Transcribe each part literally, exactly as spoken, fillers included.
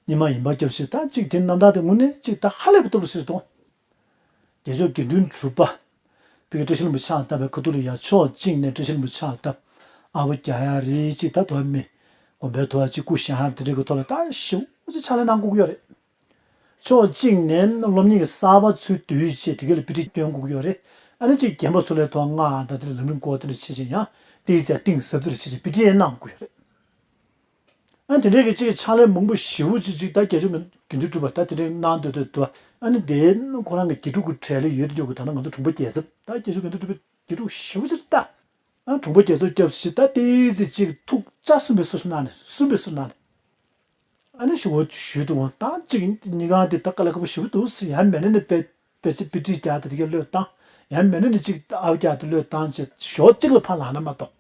ཉི་མ་ཡིན་པ་སྐྱབས་ཤིག་ད་གཅིག་དེ་རྣམ་ཐར་དེ་དངོས་གནས་གཅིག་ད་ཧ་ལས་པ་ལྟ་བུ་ཞིག་འདུག། རྒྱལ་མཆོག་དགེ་འདུན་གྲུབ་པ། བི་ཀའི་བཀྲ་ཤིས་ལྷུན་པོ་ཕྱག་བཏབ་པའི་ཁ་ཐུག་ལ་ཡ་ཕྱོགས་གཅིག་ནས་བཀྲ་ཤིས་ལྷུན་པོ་ཕྱག་བཏབ། ཨ་བོ་རྒྱག་ཡ་རེད་ཅིག་ད་དོ་མི། དགོན་པའི་ཐོག་ཅིག་སྐུ་བཞེངས་ཡ་དེ་འདྲའི་གི་ཐོག་ལ་ད་ཞེ་པོ་ཅིག་ཕྱག་ལས་གནང་དགོས་ཀྱི་ཡོད་རེད། ཕྱོགས་གཅིག་ནས་སློབ་གཉེར་གྱི་གསར་པ་ཚུར་བསྡུས་བྱས་དེ་ག་ལ་དཔེ་ཁྲིད་སྟོན་དགོས་ཀྱི་ཡོད་རེད། ཨ་ནི་གཅིག་རྒན་པ་ཚོ་ལ་ཐོག་སྔགས་དང་དེ་ལ་ལམ་རིམ་སྐོར་དེ་འདྲ་བྱེད་བྱེད་ཡང་ཏིག་ཙམ་གཏིང་ཟབ་ཙམ་བྱེད་བྱེད་དཔེ་ཁྲིད་གནང་དགོས་ཀྱི་ཡོད་རེད། ཨ་དེ་འདྲའི་གི་གཅིག་ཕྱག་ལས་མང་པོ་ཞེ་པོ་ཅིག་ཅིག་ད་རྒྱལ་མཆོག་དགེ་འདུན་གྲུབ་པ་ད་དེ་འདྲའི་གནང་སྡོད་སྡོད་དུ་ཨ་ནི་དེ་ཁོ་རང་གི་དགེ་ཕྲུག་གི་གྲས་ལ་ཡོད་དུ་ཡོད་གི། ད་ནང་ང་ཚོ་དྲུང་པ་རྒྱལ་ཚབ་ད་རྒྱལ་མཆོག་དགེ་འདུན་གྲུབ་པའི་དགེ་ཕྲུག་ཞེ་པོ་ཅིག་རེད་ད། ཨ་དྲུང་པ་རྒྱལ་ཚབ་སྐྱབས་ཞིག་ད་ཏིག་ཙམ་ཅིག་ཐུགས་ལྕགས་གསུམ་པའི་སོ་སོ་གནང་ནས་གསུམ་པའི་སོ་གནང་ནས། ཨ་ནི་ཞུ་བ་ཞུས་འདུག་འོང་ད་ཅིག་གཉིས་ཀ་དེ་ད་དཀའ་ལས་ཁག་པོ་ཞེ་པོ་འདུག་ཟེར་ཡང་མེད་ན་ནི་དཔེ་དཔེ་ཆ་དཔེ་ཁྲིད་རྒྱག་དེ་དེ་ག་བློས་བཏང་། ཡང་མེད་ན་ནི་ཅིག་ཨ་བོ་རྒྱག་དེ་བློས་བཏང་བྱས་ཞོགས་གཅིག་ལ་ཕར་ལངས་ན་མ་གཏོགས།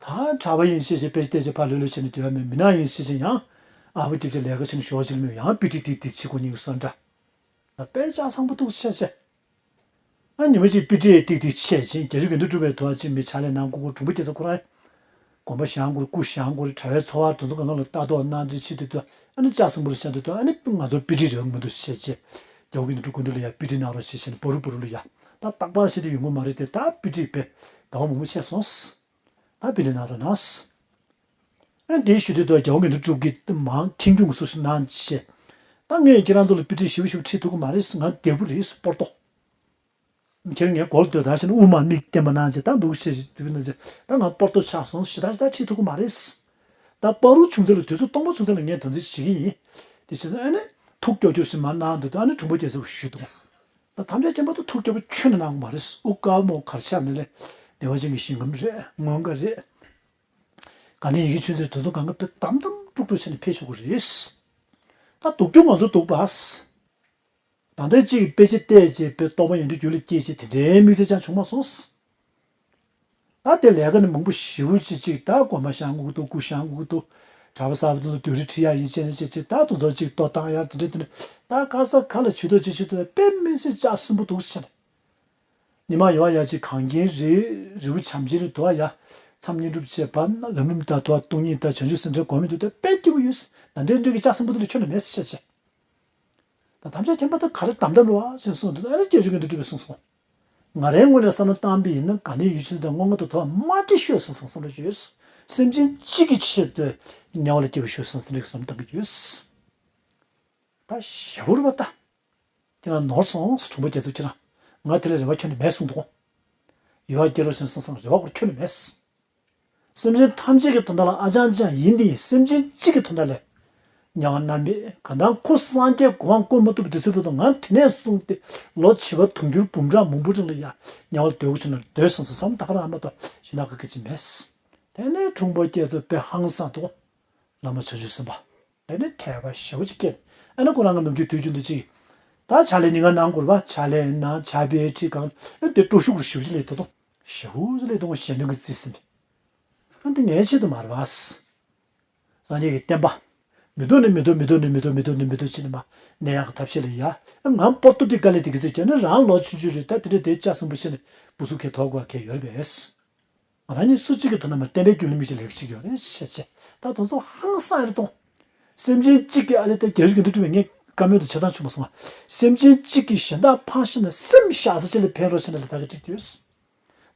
ད་གྲྭ་པ་ཡིན་ཤེས་ཤེས་དཔེ་ཆ་བལྟས་བྱས་ཕར་ལྷོད་ལྷོད་བྱས་ནས་སྡོད་ཡ་མེད། མི་ནག་ཡིན་ཤེས་ཤེས་ཡང་ཨ་བོ་སྐྱབས་ཆ་ལས་ཀ་བྱས་ནས་ཞོགས་གཅིག་ལ་མི་ཡང་དཔེ་ཁྲིད་དེ་དེ་བྱེད་དགོས་ཉིན་གསོན་འདྲ། ད་དཔེ་ཆ་བཟང་པོ་འདུག་ཤེས་ཤེས། ཨ་ཉི་མ་གཅིག་དཔེ་ཁྲིད་ཏིག་ཏིག་བྱས་ཅིང་རྒྱལ་མཆོག་དགེ་འདུན་གྲུབ་པའི་ཐོག་ཅིག་མི་ཕྱག་ལས་གནང་དགོས་དགོས་དྲུང་པ་རྒྱལ་ཚབ་ཁོ་རང་དགོན་པ་བཞེངས་དགོས་རེད། སྐུ་བཞེངས་དགོས་རེད། གྲྭ་བའི་འཚོ་བ་དེ་ཚོ་གང་ག་ལ་ལྟ་རྟོག་གནང་འདྲ་བྱེད་དུས་དུས་ཨ་ནི་ལྕགས་སྲིན་པོ་རེ་བཤད་དུས་དུས་ཨ་ནི་ང་ཚོ་དཔེ་ཁྲིད་རེ་མི་འདུག་བཤད་རྗེས་རྒྱལ་བ་དགེ་འདུན་གྲུབ་སྐུ་མདུན་ལ་ཡ་དཔེ་ཁྲིད་གནང་རོགས་བྱེད་བྱས་ནས་བ་རུ་བ་རུ་ལ་ཡ་ད་རྟག་པར་བཤད་དུས་ཡོང་གི་མ་རེད་དེ་ད་དཔེ་ཁྲིད་པས་ཟླ་བ་མང་པོ་ཆད་སོང་། ད་དཔེ་ཁྲིད་གནང་རོགས་གནང་། ཨ་འདི་ཞུ་དུས་དུ་རྒྱལ་བ་དགེ་འདུན་གྲུབ་ཀྱི་མང་ཁྱིམ་རྒྱུད་ཀྱི་སུ་སུ་གནང་བྱས། ད་ངས་ཁྱེད་རང་ཚོ་ལ་དཔེ་ཁྲིད་ཞིབ་ཞིབ་ཁྲིད་ཐུབ་ཀྱི་མ་རེད། ང་རྒད་པོ་རེད་སྤོར་ཏོ། ཁྱེད་ངའི་མགོ་ལ་སྡོད་ད་བྱས་ན་དབུ་མར་མིག་བསྟན་པ་གནང་བྱས་ད་འདུག་བྱས་ཞིག་དུས་ན་བྱས་ད་ང་སྤོར་ཏོ་ཆགས་སོང་ཞེ་ད་ཞེ་ད་ཁྲིད་ཐུབ་ཀྱི་མ་རེད། ད་བ་རུ་ཆུང་ཚེ་ལ་དུས་ཚོད་སྟོང་པ་ཆུང་ཚེ་ལ་ངས་དོན་ཚན་བྱེད་ཀྱི་ཡིན། དེ་བྱས་ཙང་ཨ་ནི་ཐུགས་སྐྱོ་སྐྱོ་ཞིག་མ་གནང་འདུག་ད་ཨ་ནི་དྲུང་པ་རྒྱལ་ཚབ་ཞུས་འདུག་ད་ཐམས་ཅད་མཁྱེན་པ་དང་ཐུགས་སྐྱོ་པོ་ཁྱོན་ནས་གནང་དགོས་མ་རེད། དབུ་དཀར་མོ་གར་ཆགས་ནས་ལས་བདེ་བ་ཅན་གྱི་ཞིང་ཁམས་རེད། མངོན་དགའ་རེད། ག་ནས་ཡི་གེ་ཆུ་ཚོད་དུས་ཚོད་གང་ག་དཔེ་དམ་དམ་དཀྲུག་དཀྲུག་བྱས་ནས་ཕེབས་ཆོག་གི་རེད། ད་སྡུག་རྒྱུ་ང་ཚོ་སྡུག་པ། ད་ལྟ་གཅིག་དཔེ་ཆ་བལྟས་རྗེས་དཔེ་རྟོགས་པ་ཡོན་ཏན་རྒྱུད་ལ་སྐྱེས་རྗེས་དེ་འདྲའི་དམིགས་བསལ་ཅང་བྱུང་མ་སོང་། ད་དེ་ལས་ཀ་ནི་མང་པོ་ཞེ་པོ་ཅིག་ཅིག་ད་དགོན་པ་བཞེངས་དགོས་ཀྱི་འདུག་སྐུ་བཞེངས་དགོས་ཀྱི་འདུག་གྲྭ་པ་གསར་པ་དེ་ཚོ་སྡོད་རིས་ཁྲིད་ཡག་ཡིན་བྱས་ནས་བྱས་བྱས་ད་དེ་ཚོ་ཅིག་ལྟོ་བཏང་ཡག་དེ་འདྲ་དེ་འདྲ་ད་ག་ས་ག་ལ་ཇུས་གཏོགས་ཅིག་ཇུས་གཏོགས་དཔེ་དམིགས་བསལ་ལྕགས་གསུམ་པོ་འདུག་བྱས་ནས། ཉི་མ་ཡོད་ཡ་ཅིག་གངས་རྒན་རེད། རི་བོ་བྱམས་ཆེན་རེད་དོ་ཡ། མཚམས་བསྙེན་སྒྲུབ་བྱེད་པ་ལམ་རིམ་དང་དོ་སྟོང་ཉིད་དང་བྱང་ཆུབ་སེམས་འགྲེལ་སྒོམ་མི་འདུག་སྟེ་དཔེ་སྐྱིད་པོ་ཡོད། ད་འདྲའི་འདྲའི་གི་ལྕགས་སྲིན་པོ་དེ་འདྲ་ཁྱོན་ནས་མེད་ཟེར་བཤད་བྱས། ད་ཐམས་ཅད་མཁྱེན་པ་ད་ག་རེ་དམ་དམ་རེད་བ་ཞེས་གསུངས་འདུག་ཨ་ནི་སྐྱབས་མཆོག་དགེ་འདུན་གྲུབ་པས་གསུངས་སོང་། ང་རའི་ངོས་ནས་བསམ་བློ་བཏང་པ་ཡིན་ན་ག་ནས་ཡིད་ཆེས་དང་བསྔོ་བ་དང་དོ་མ་སྐྱེ་ཤོད་སོང་བསམ་བློ་ཡོད། སེམས་ཅན་གཅིག་གི་ཆེད་དུ་དམྱལ་བ་ལ་སྐྱེ་བ་ཤོད་སོང་ཟེར་ནས་བསམ་བློ་བཏང་གི་ཡོད། ད་ཞེ་པོ་རེད་བ་ད། ཁྱེད་རང་ནོར་སོང་ཟེར། དྲུང་པ་རྒྱལ་ཚབ་ཁྱེད་རང་། ང་དེ་ལ་རེ་བ་ཁྱོན་ནས་མེད་གསུངས་འདུག་ཡོ་ཧ་སྐྱེ་རོགས་ཞེས་གསུངས་སོང་། རེ་བ་ཁོར་ཁྱོན་ནས་མེད། སེམས་ཅན་ཐམས་ཅད་ཀྱི་དོན་དག་ལ་ཨ་ཅང་ཅང་ཡིན་དེ་ཡིན། སེམས་ཅན་གཅིག་གི་དོན་དག་ལས། དམྱལ་བ་མནར་མེད་གང་ལྟར་ཁོ་སངས་རྒྱས་གོ་འཕང་བསྐོར་མ་ཐུབ་པའི་དུས་ཚོད་དུ་ང་དེ་ནས་བཟུང་སྟེ་ལོ་བྱེ་བ་དུང་ཕྱུར་འབུམ་ཕྲག་མང་པོ་རིང་ལ་ཡ་དམྱལ་བ་ལ་སྡོད་དགོས་བྱུང་ན་སྡོད་སོང་ཟེར་བསམ་ད་ག་རང་མ་གཏོགས་ཞེ་ན་ག་གི་ཅི་མེད། དེ་ནས་དྲུང་པ་རྒྱལ་ཚབ་དཔེ་ཧང་སངས་འདུག་བླ་མ་བྱང་ཆུབ་སེམས་དཔའ། དེ་ནས་དད་པ་ཞེ་པོ་ཅིག་སྐྱེས། ཨ་ནི་ཁོ་རང་གི་ནམ་རྒྱུན་དུས་རྒྱུན་དུ་ཅིག་ད་ཕྱག་ལས་ཉིན་ལྔ་གནང་དགོས་པ། ཕྱག་ལས་གནང་། ཕྱག་དཔེ་ཁྲིད་གང་ཨ་དེ་སྤྲོ་ཤུགས་རུ་ཞེ་པོ་ཅིག་སླེབས་འདུག་ཞེ་པོ་ཅིག་སླེབས་འདུག་གཞན་དོན་གྱི་རྩིས་ཟིན་པས། ཨ་འདི་ངའི་ཆེད་དུ་མ་རེད་པ། སངས་རྒྱས་ཀྱི་བསྟན་པ། མི་འདུག་ནི་མི་འདུག་མི་འདུག་ནི་མི་འདུག་མི་འདུག་ནི་མི་འདུག་ཅེས་ནི་མ་གནས་ཡག་གི་ཐབས་ཤེས་ལ་ཡ། ཨ་ང་པོ་ཏོ་འདི་དཀའ་ལས་དེ་གི་ཟེར་བྱས་ན་རང་ལོ་ཆུང་ཆུང་རེད། ད་དེ་འདྲ་དེ་ལྕགས་སྲིན་པོ་ཆེ་ནི་བུ་སུ་ཁའི་ཐོག་གོ་ཁའི་ཡོད་རེད་པས། ང་རང་གཉིས་སུ་གཅིག་གི་དོན་དག་མ་བསྟན་པའི་རྒྱུན་ལ་མི་ཞིག་ལེགས་ཅིག་ཡོད་རེད་ཤེས་ཆེ། ད་དོན་ཚོ་ཧང་སང་རེད་དོ། སེམས་ཅན་གཅིག་གི་ཨ་ལེ་ད་རྒྱལ་རིགས་ཀྱི་འདུ་འགྲིག་པའི་ངས་བཀའ་མོལ་དུ་ཆ་ཚང་བྱུང་མ་སོང་བ། སེམས་ཅན་གཅིག་གི་གཞན་དག་ཕངས་ཤིང་ན་སེམས་བཞག་ས་ཅི་ལ་ཕན་རོགས་ཤིག་ན་ལ་ད་གི་འགྲིག་དུས།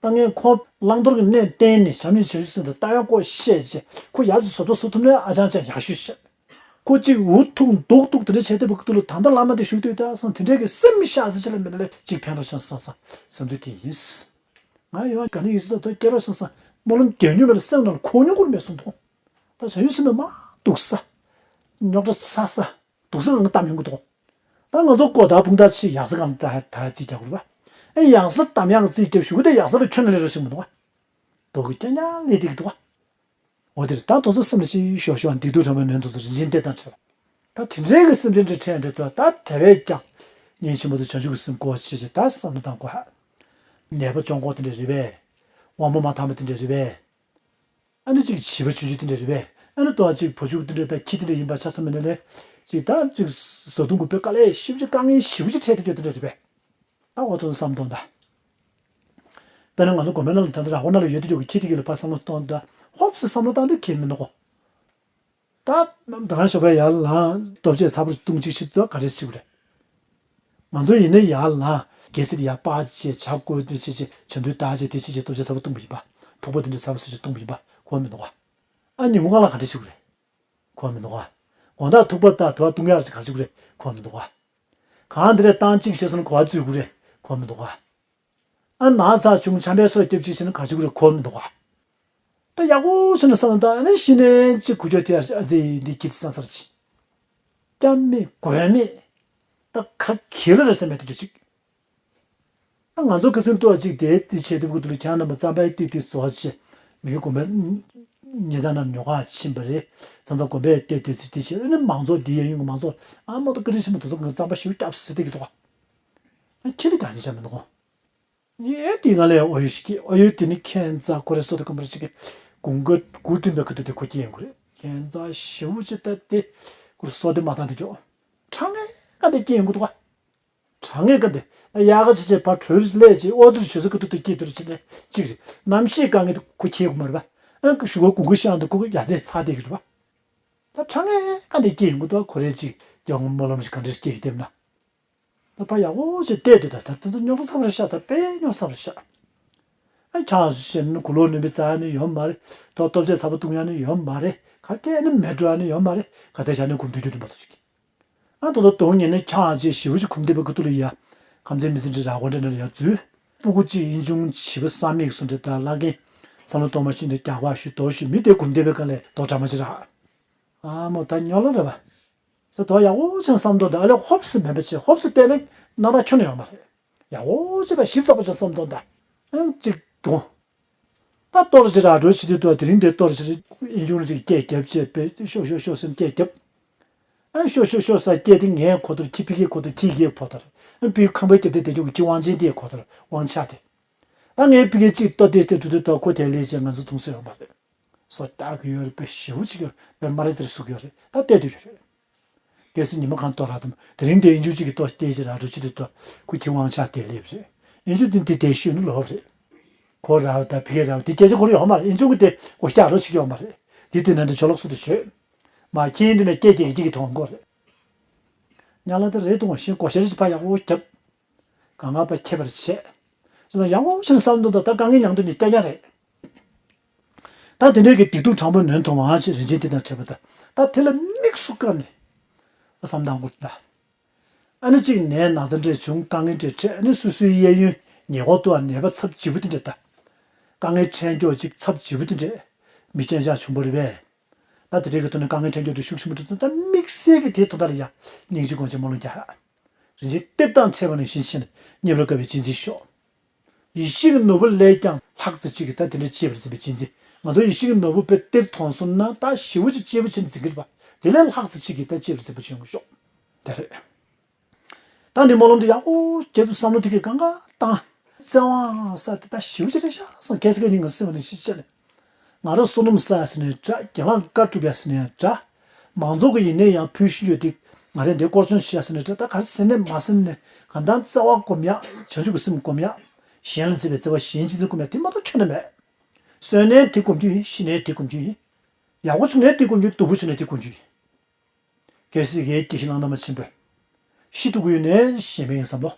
ད་ངས་ཁོ་བླང་དོར་གྱི་གནས་བསྟན་ནས་བྱམས་སྙིང་རྗེ་ཆེ་ཞུ་ཟིན་དུ་ལྟ་བའི་སྐོར་བཤད་རྗེས་ཁོ་ཡག་ཙམ་བཟོ་ལྟ་བཟོ་ཐུབ་ན་ཨ་ཅང་ཅང་ཡག་ཤོས་བཤད། ཁོ་གཅིག་འུ་ཐུག་འདུག་འདུག་དེ་འདྲ་བྱས་ཏེ་བུ་ཀུ་ཏུ་ལུ་ད་ལྟ་བླ་མ་དེ་བཞུགས་དུས་ད་སང་དེ་འདྲའི་གི་སེམས་ཤ་ཟ་ཅི་ལ་མི་ལ་ལས་གཅིག་ཕན་རོགས་ཤིང་སང་སང་བསམ་ཚུལ་དེ་ཡིན། ང་ཡོང་ག་ནི་ཡིན་སྲིད་ད་ཐོས་སྐྱེ་རོགས་ཤིང་སང་སྨོན་ལམ་རྒྱག་མྱོང་མེད་ལ་སེམས་ནང་ལ་འཁོར་མྱོང་ཁུར་མེད་གསུངས་འདུག་ད་བྱ་ཡུལ་སེམས་མེད་མ་སྡུག་ས། རྙོག་དྲ་ཚ་ས། སྡུག་ས་ང་གཏམ་ཡོང་གི་འདུག་ད་ང་ཚོ་ཀོ་ད་ཕུང་ད་ཆི་ཡག་ས་གང་ད་ད་རྩིས་རྒྱག་དགོས་རེད་པ། ཨེ་ཡག་ས་གཏམ་ཡག་རྩིས་རྒྱབ་ཞུ་གི་དེ་ཡག་ས་ལ་ཁྱོན་ལ་ལས་རོགས་ཤིང་མི་འདུག་པ། དོ་གི་རྐྱང་རྐྱང་ལས་དེ་གི་འདུག་པ། འོ་དེ་རེད། ད་དོ་ཚོ་སེམས་ལ་ཅི་ཤོག་ཤོག་འདི་དུས་དྲན་པའི་ནོན་དོ་ཚོ་རིན་ཆེན་གཏེར་དང་འཕྲད་པ། ད་དེ་འདྲའི་གི་སེམས་ཅན་འདྲ་ཕྲད་འདྲ་དོ་ད་དེ་བས་ཀྱང་། སྙིང་རྗེ་མོ་དང་བྱང་ཆུབ་ཀྱི་སེམས་སྐོར་ཆེ་ཆེ་ད་བསམ་བློ་བཏང་དགོས་ཧ། ནད་པ་གཅོང་སྐོར་དེ་འདྲ་རེད་པས། དབང་པོ་མ་ཐང་པ་དེ་འདྲ་རེད་པས། ཨ་ནི་གཅིག་བྱིས་པ་ཆུང་ཆུང་དེ་འདྲ་རེད་པས། ཨ་ནི་ཏོ་ཨ་གཅིག་བུ་ཆུང་དེ་འདྲ་དང་ཁྱི་དེ་འདྲ་ཡིན་པ་ཆ་ཚང་མིན་ན་ལས། གཅིག་ད་གཅིག་བཟའ་བཏུང་གི་དཔེ་དཀའ་ལས་ཞིབ་ཅིག་དཀའ་ངལ་ཞིབ་ཅིག་འཕྲད་དེ་འདྲ་དེ་འདྲ་རེད་པས། ད་འོ་ཚོ་བསམ་གཏོང་ད། དཔེར་ན་ང་ཚོ་དགོན་པའི་ནང་ལ་ད་ལྟ་ར་ཧོ་ན་ལ་ཡོད་དུ་ཡོད་ཀྱི་ཁྱི་དེ་གི་ལ་ཕར་བསམ་བློ་གཏོང་ད་ཧོབ་སེ་བསམ་བློ་བཏང་དུས་ཁྱི་མི་འདུག་གོ། ད་ད་རང་ཞོགས་པ་ཡར་ལངས་སྟོབས་ཆེ་ཚ་པོ་བཏུང་གཅིག་བྱེད་དུས་ག་རེ་བྱེད་དགོས་རེད། ང་ཚོ་ཡིན་ན་ཡར་ལངས་གལ་སྲིད་ཡར་པར་བྱས་ཇ་བསྐོལ་འདི་བྱས་བྱས་ཇ་འདུལ་བཏང་བྱས་དེ་བྱས་བྱས་སྟོབས་ཆེ་ཚ་པོ་བཏུང་བ་ཡིན་པ། ཐུག་པ་འདི་འདྲ་ཚ་པོ་བཟོས་བྱས་བཏུང་བ་ཡིན་པ་གོ་མི་འདུག་ག་ཨ་ཉིན་གུང་ཁ་ལ་ག་འདྲ་བྱེད་དགོས་རེད། གོ་མི་འདུག་ག་དགོང་དག་ཐུག་པ་དང་དུ་བ་བཏུང་ཡག་ཅིག་ག་རེ་བྱེད་དགོས་རེད་གོ་མི་འདུག་ག་གང་དེ་རེད་བཏང་གཅིག་བྱས་སོང་ན་གོ་བ་བཙུད་དགོས་རེད་གོ་མི་འདུག་ག་ཨ་ན་ཚ་བྱུང་ཆམ་པའི་སོ་རྒྱབ་ཅིག་བྱས་ན་ག་རེ་བྱེད་དགོས་རེད་གོ་མི་འདུག་ག་ད་ཡག་པོ་བྱས་ནས་བསམ་བློ་བཏང་ཨ་ནི་གཞི་ནས་གཅིག་གུ་ཅོ་དེ་ཨ་ཙི་འདི་ཁྱི་ཚེ་སང་སར་ཕྱིན། སྐྱབས་མེད་མགོན་མེད། ད་ག་གེ་རེ་རེད་བསམ་མེད་དུ་གཅིག་ད་ང་ཚོ་ཁ་སང་ལྟོས་ཅིག་དེ་དེ་བྱེད་ཐུབ་ཀྱི་འདུག་ལ་ཁྱེད་རྣམ་པ་རྩམ་པའི་ཏིག་ཏིག་བཟོ་བྱས་མི་གི་དགོན་པའི་ཉེ་ཚང་ནང་ཉོ་ག་ཕྱིན་པ་རེད། ཚང་ཚང་དགོན་པའི་ལྟས་དེ་ཚེ་དེ་བྱས་ཨ་ནི་མང་ཚོགས་འདི་ཡ་ཡུན་གི་མང་ཚོགས་ཨ་མོ་ད་བཀའ་དྲིན་ཆེན་པོ་དེ་ཚོ་ང་རྩམ་པ་ཞེ་པོ་སྐྱབས་ཟེར་བསྡད་ཀྱི་འདུག་ག་ཨ་ཁྱེད་ལ་གང་ཡིན་ཆ་མི་འདུག་ག་ཡེ་དེ་ང་ལས་ཨོ་ཡོད་ཞིག་གི་ཨོ་ཡོད་དེ་ནི་ཁྱེད་རྩ་ཁོ་རེ་སོ་དེ་ཀམ་པར་ཞིག་གི་དགུན་ཁ་དགུ་སྤྲིན་པའི་ཁ་ཐུག་དེ་ཁོ་སྐྱེས་ཡོང་གི་རེད། ཁྱེད་རྩ་ཞེ་པོ་ཅིག་ད་དེ་ཁོ་རེ་སོ་དེ་མ་བཏང་དེ་ཀྱོ་གྲང་ངེ་ག་དེ་སྐྱེས་ཡོང་གི་འདུག་ག་གྲང་ངེ་ག་དེ་ཡག་ག་བྱེད་བྱེད་ཕར་གྲོལ་སླེབས་ཅིག་ཨོ་ཙི་ཞོ་ས་ཁ་ཐུག་དེ་སྐྱེས་དུར་ཕྱིན་ནས་གཅིག་རེད། གནམ་གཤིས་དཀའ་ངལ་དེ་ཁོ་ཁྱེད་གོ་མ་རེད་པ། ཨ་ཁོ་ཞུ་བ་དགུན་ཁ་ཤང་དུ་ཁོ་ཡ་ཚེ་ཚ་དེ་གི་རེད་པ། ད་གྲང་ངེ་ག་དེ་སྐྱེས་ཡོང་གི་འདུག་ག་ཁོ་རེ་ཅིག་རྒྱལ་བ་སྨོན་ལམ་ཞིག་ག་འདྲ་སྐྱེས་ཀྱི་དེ་མ་ན། ད་ཕ་ཡག་པོ་ཞིག་བལྟས་འདུག་ད་ད་ད་ད་རྙོག་དྲ་ཚ་པོ་རེད་ཤག་ད་དཔེ་རྙོག་དྲ་ཚ་པོ་རེད་ཤག་ཨ་ཆང་བཞེས་ན་གོས་ལོག་ནུས་པའི་རྩ་ནི་ཡོད་མ་རེད། ད་སྟོབས་ཆེ་ཚ་པོ་བཏུང་ཡ་ནི་ཡོད་མ་རེད། ག་གེ་ནི་མེད་འགྲོ་ཡ་ནི་ཡོད་མ་རེད། ག་ཚད་བཞག་ནི་གོམ་དུས་རྒྱུ་དུ་མ་གཏོགས་ཅིག་ཨ་ད་ད་དོང་ཉེ་ནི་ཆང་ཅེས་ཞེ་པོ་ཅིག་གོམ་བསྡད་པའི་ཁ་ཐུག་ལ་ཡ། ཁམས་ཚན་མི་ཚན་ཅིག་ར་གོ་འདྲ་འདྲ་ལ་ཡ་འཛུལ། སྤུ་གུ་གཅིག་ཡིན་ཆུང་བྱིས་པ་བསམ་མེད་སུ་འདྲ་ད་ལ་གེ། བསམ་བློ་གཏོང་མ་ཤེས་འདྲ་རྒྱག་པ་ཞུ་དོ་ཞུ་མི་དེ་གོམ་བསྡད་པའི་སྒང་ལས་དོ་འདྲ་མ་ཅིག་ར། ཨ་མོ་ད་ཉོ་ལ་རེད་པ། ས་དོ་ཡག་པོ་ཅན་བསམ་དོ་ད་ཨ་ལས་ཧོབ་སི་མེད་པ་ཆེ་ཧོབ་སི་བལྟས་ནས་སྣང་དག་ཁྱོན་ནས་ཡོང་མ་རེད། ཡག་པོ་ཅིག་པ་ཞིབ་ཚགས་པོ་ཅན་བསམ་དོ་ད། ཨང་གཅིག་དོ། ད་གཏོར་ཅིག་ར་འགྲོ་བྱེད་དུས་དུ་དེ་རིང་དེ་གཏོར་ཅིག་ཨིན་ཆུང་ཅིག་སྐད་རྒྱབ་བྱས་པས་ཤོག་ཤོག་ཤོག་ཟེར་སྐད་རྒྱབ། ཨ་ཤོག་ཤོག་ཤོག་ཟེར་སྐད་དེ་ངའི་གོ་ཐོར་ཁྱི་ཕི་ཁའི་གོ་ཐོར་ཁྱི་གིས་གོ་ཐོར། ཨ་ཕི་ཁང་པའི་རྒྱབ་དེ་དེ་ཅུང་ཁྱི་དབང་ཆེན་དེའི་གོ་ཐོར་དབང་ཆ་དེ། ད་ངའི་ཕི་ཁའི་གཅིག་ལྟོ་དེ་དེ་འགྲོ་དུས་ད་ཁོ་དེ་ལས་ཅེས་ང་ཚོ་མཐོང་སྲིད་ཡོང་པ་རེད། སོ་ལྟ་གི་ཡོད་རེད་པས་ཞེ་པོ་ཅིག་ཡོད་རེད་པས་མ་རེད་ཟེར་ཟུག་ཡོད་རེད་ད་བལྟས་དུས་ཡོད་རེད། གལ་སྲིད་ཉི་མ་གང་ལྟོ་རག་དམ་དེ་རིང་དེ་ཨིན་ཆུང་གཅིག་གི་ལྟོ་བལྟས་ཅིག་རག་འགྲོ་ཅི་དེ་ལྟོ་ཁོ་ཁྱི་དབང་ཆ་དེ་སླེབས་རེད། ཨིན་ཆུང་དེ་འདི་དེ་ཤོད་ནི་ལོབས་རེད། ཁོ་རག་ད་ཕི་ཁའི་རག་དེ་སྐད་ཆ་ཁོ་རེ་ཡོད་མ་རེད་ཨིན་ཆུང་གི་དེ་གོ་སྐྱག་རོ་ཞིག་ཡོད་མ་རེད། དེ་དེ་ནང་དུ་ཆོ་ལོག་སུ་དུ་ཆོད། མ་ཁྱེད་འདི་ནས་སྐད་ཀྱི་གཅིག་གི་མཐོང་གོ་རེད། ཉ་ལ་དེ་རེད་དུང་ཤིང་གོ་ཤེར་གྱི་ཕ་ཡག་པོ་རྒྱབ། གང་ང་པ་ཁྱད་པར་བྱས། ཅི་ལ་ཡག་པོ་ཤིང་བསམ་དུ་འདུག་ད་དཀའ་ངལ་མྱང་དུ་ནི་སྐྱ་རྐྱང་རེད། ད་དེ་འདྲའི་གི་སྡིག་སྡུག་དྲང་པོ་ནོན་ཐུབ་མ་ཅིག་རིན་ཆེན་དེ་དང་འཕྲད་པ་ད་ད་དེ་ལ་དམིགས་སུ་བཀར་ནས་བསམ་དང་གུ་ད། ཨ་ནི་གཅིག་ནས་ན་ཚ་འདྲ་བྱུང་དཀའ་ངལ་འདྲ་འཕྲད་ཨ་ནི་སོ་སོའི་གཡས་གཡོན་ཉེ་འཁོར་དུ་ནད་པ་ཚབས་ཆེ་པོ་དེ་འདྲ་ད། དཀའ་ངལ་འཕྲད་མགྱོགས་ཅིག་ཚབས་ཆེ་པོ་དེ་འདྲ་མི་རྐྱང་རྐྱང་བྱུང་བ་རེད་པས། ད་དེ་འདྲའི་གི་ཐོག་ནས་དཀའ་ངལ་འཕྲད་མགྱོགས་འདྲ་ཤུགས་ཆེན་པོ་འདུག་ད་དམིགས་བསལ་གྱི་དེའི་ཐོག་མཐའ་ལ་ཡ་སྙིང་རྗེ་སྒོམ་ཆེན་སྨོན་ལམ་རྒྱག་རིན་ཆེན་གཏེར་དང་འཕྲད་པ་ནང་བཞིན་བྱས་ནས་མཉམ་རུབ་དཀའ་བའི་གཅེས་འཛིན་ཤོག་ཡེ་ཤེས་ཀྱི་ནོར་བུ་ལས་ཀྱང་ལྷག་ཙམ་ཅིག་གིས་ད་དེ་འདྲའི་གཅེས་པར་འཛིན་པའི་གཅེས་འཛིན། ང་ཚོ་ཡེ་ཤེས་ཀྱི་ནོར་བུ་དཔེ་གཏེར་མཐོང་སོང་ན་ད་ཞེ་པོ་ཅིག་གཅེས་པོ་བྱས་ནས་འཛིན་གྱི་རེད་པ། དེ་ལས་ལྷག་ཙམ་ཅིག་གིས་ད་གཅེས་པར་འཛིན་པ་བྱུང་གི་ཤོག་དེ་རེད། ད་འདི་སྨོན་ལམ་དེ་ཡག་པོ་བརྒྱབ་འདུག་བསམ་བློ་དེ་གས་གང་ག་བཏང་། བཙན་དབང་ས་དེ་ད་ཞེ་པོ་ཅིག་རེད་ཤག་བསམ་གལ་སྲིད་ཀྱི་ནི་ང་སེམས་ནས་ཤེས་བྱས་ནས། ང་རང་བསོད་ནམས་བསགས་ཟེར་ནས་འདྲ་རྒན་ལགས་བཀའ་སྒྲུབ་ཡ་ཟེར་ནས་འདྲ། མང་ཚོགས་ཀྱི་ཡིན་ནའི་ཡང་ཕུལ་བཞིན་ཡོད་དེ། ང་རས་འདི་སྐོར་སྐྱོད་བྱས་ཟེར་ནས་འདྲ་ད་ག་རེ་ཟེར་ནས་མ་ཟེར་ནས་གང་ལྟར་བརྩེ་བ་སྒོམ་ཡག་བྱང་ཆུབ་ཀྱི་སེམས་སྒོམ་ཡག་གཞན་ལ་བརྩེ་བའི་བརྩེ་བ་གཞན་གཅེས་འཛིན་སྒོམ་ཡག་དེ་མ་གཏོགས་ཁྱོན་ནས་མེད། གསོན་ནའི་དེ་སྒོམ་རྒྱུ་ཡིན་ཤི་ནའི་དེ་སྒོམ་རྒྱུ་ཡིན། ཡག་པོ་བྱུང་ནའི་དེ་སྒོམ་རྒྱུ་ཡིན་སྡུག་པོ་བྱུང་ནའི་དེ་སྒོམ་རྒྱུ་ཡིན། གལ་སྲིད་ངའི་དགེ་བཤེས་གླང་དར་མ་ཆེན་པོས། ཤི་འགྲོ་གི་ཡོད་ནའི་ཞེན་པའི་བསམ་བློ།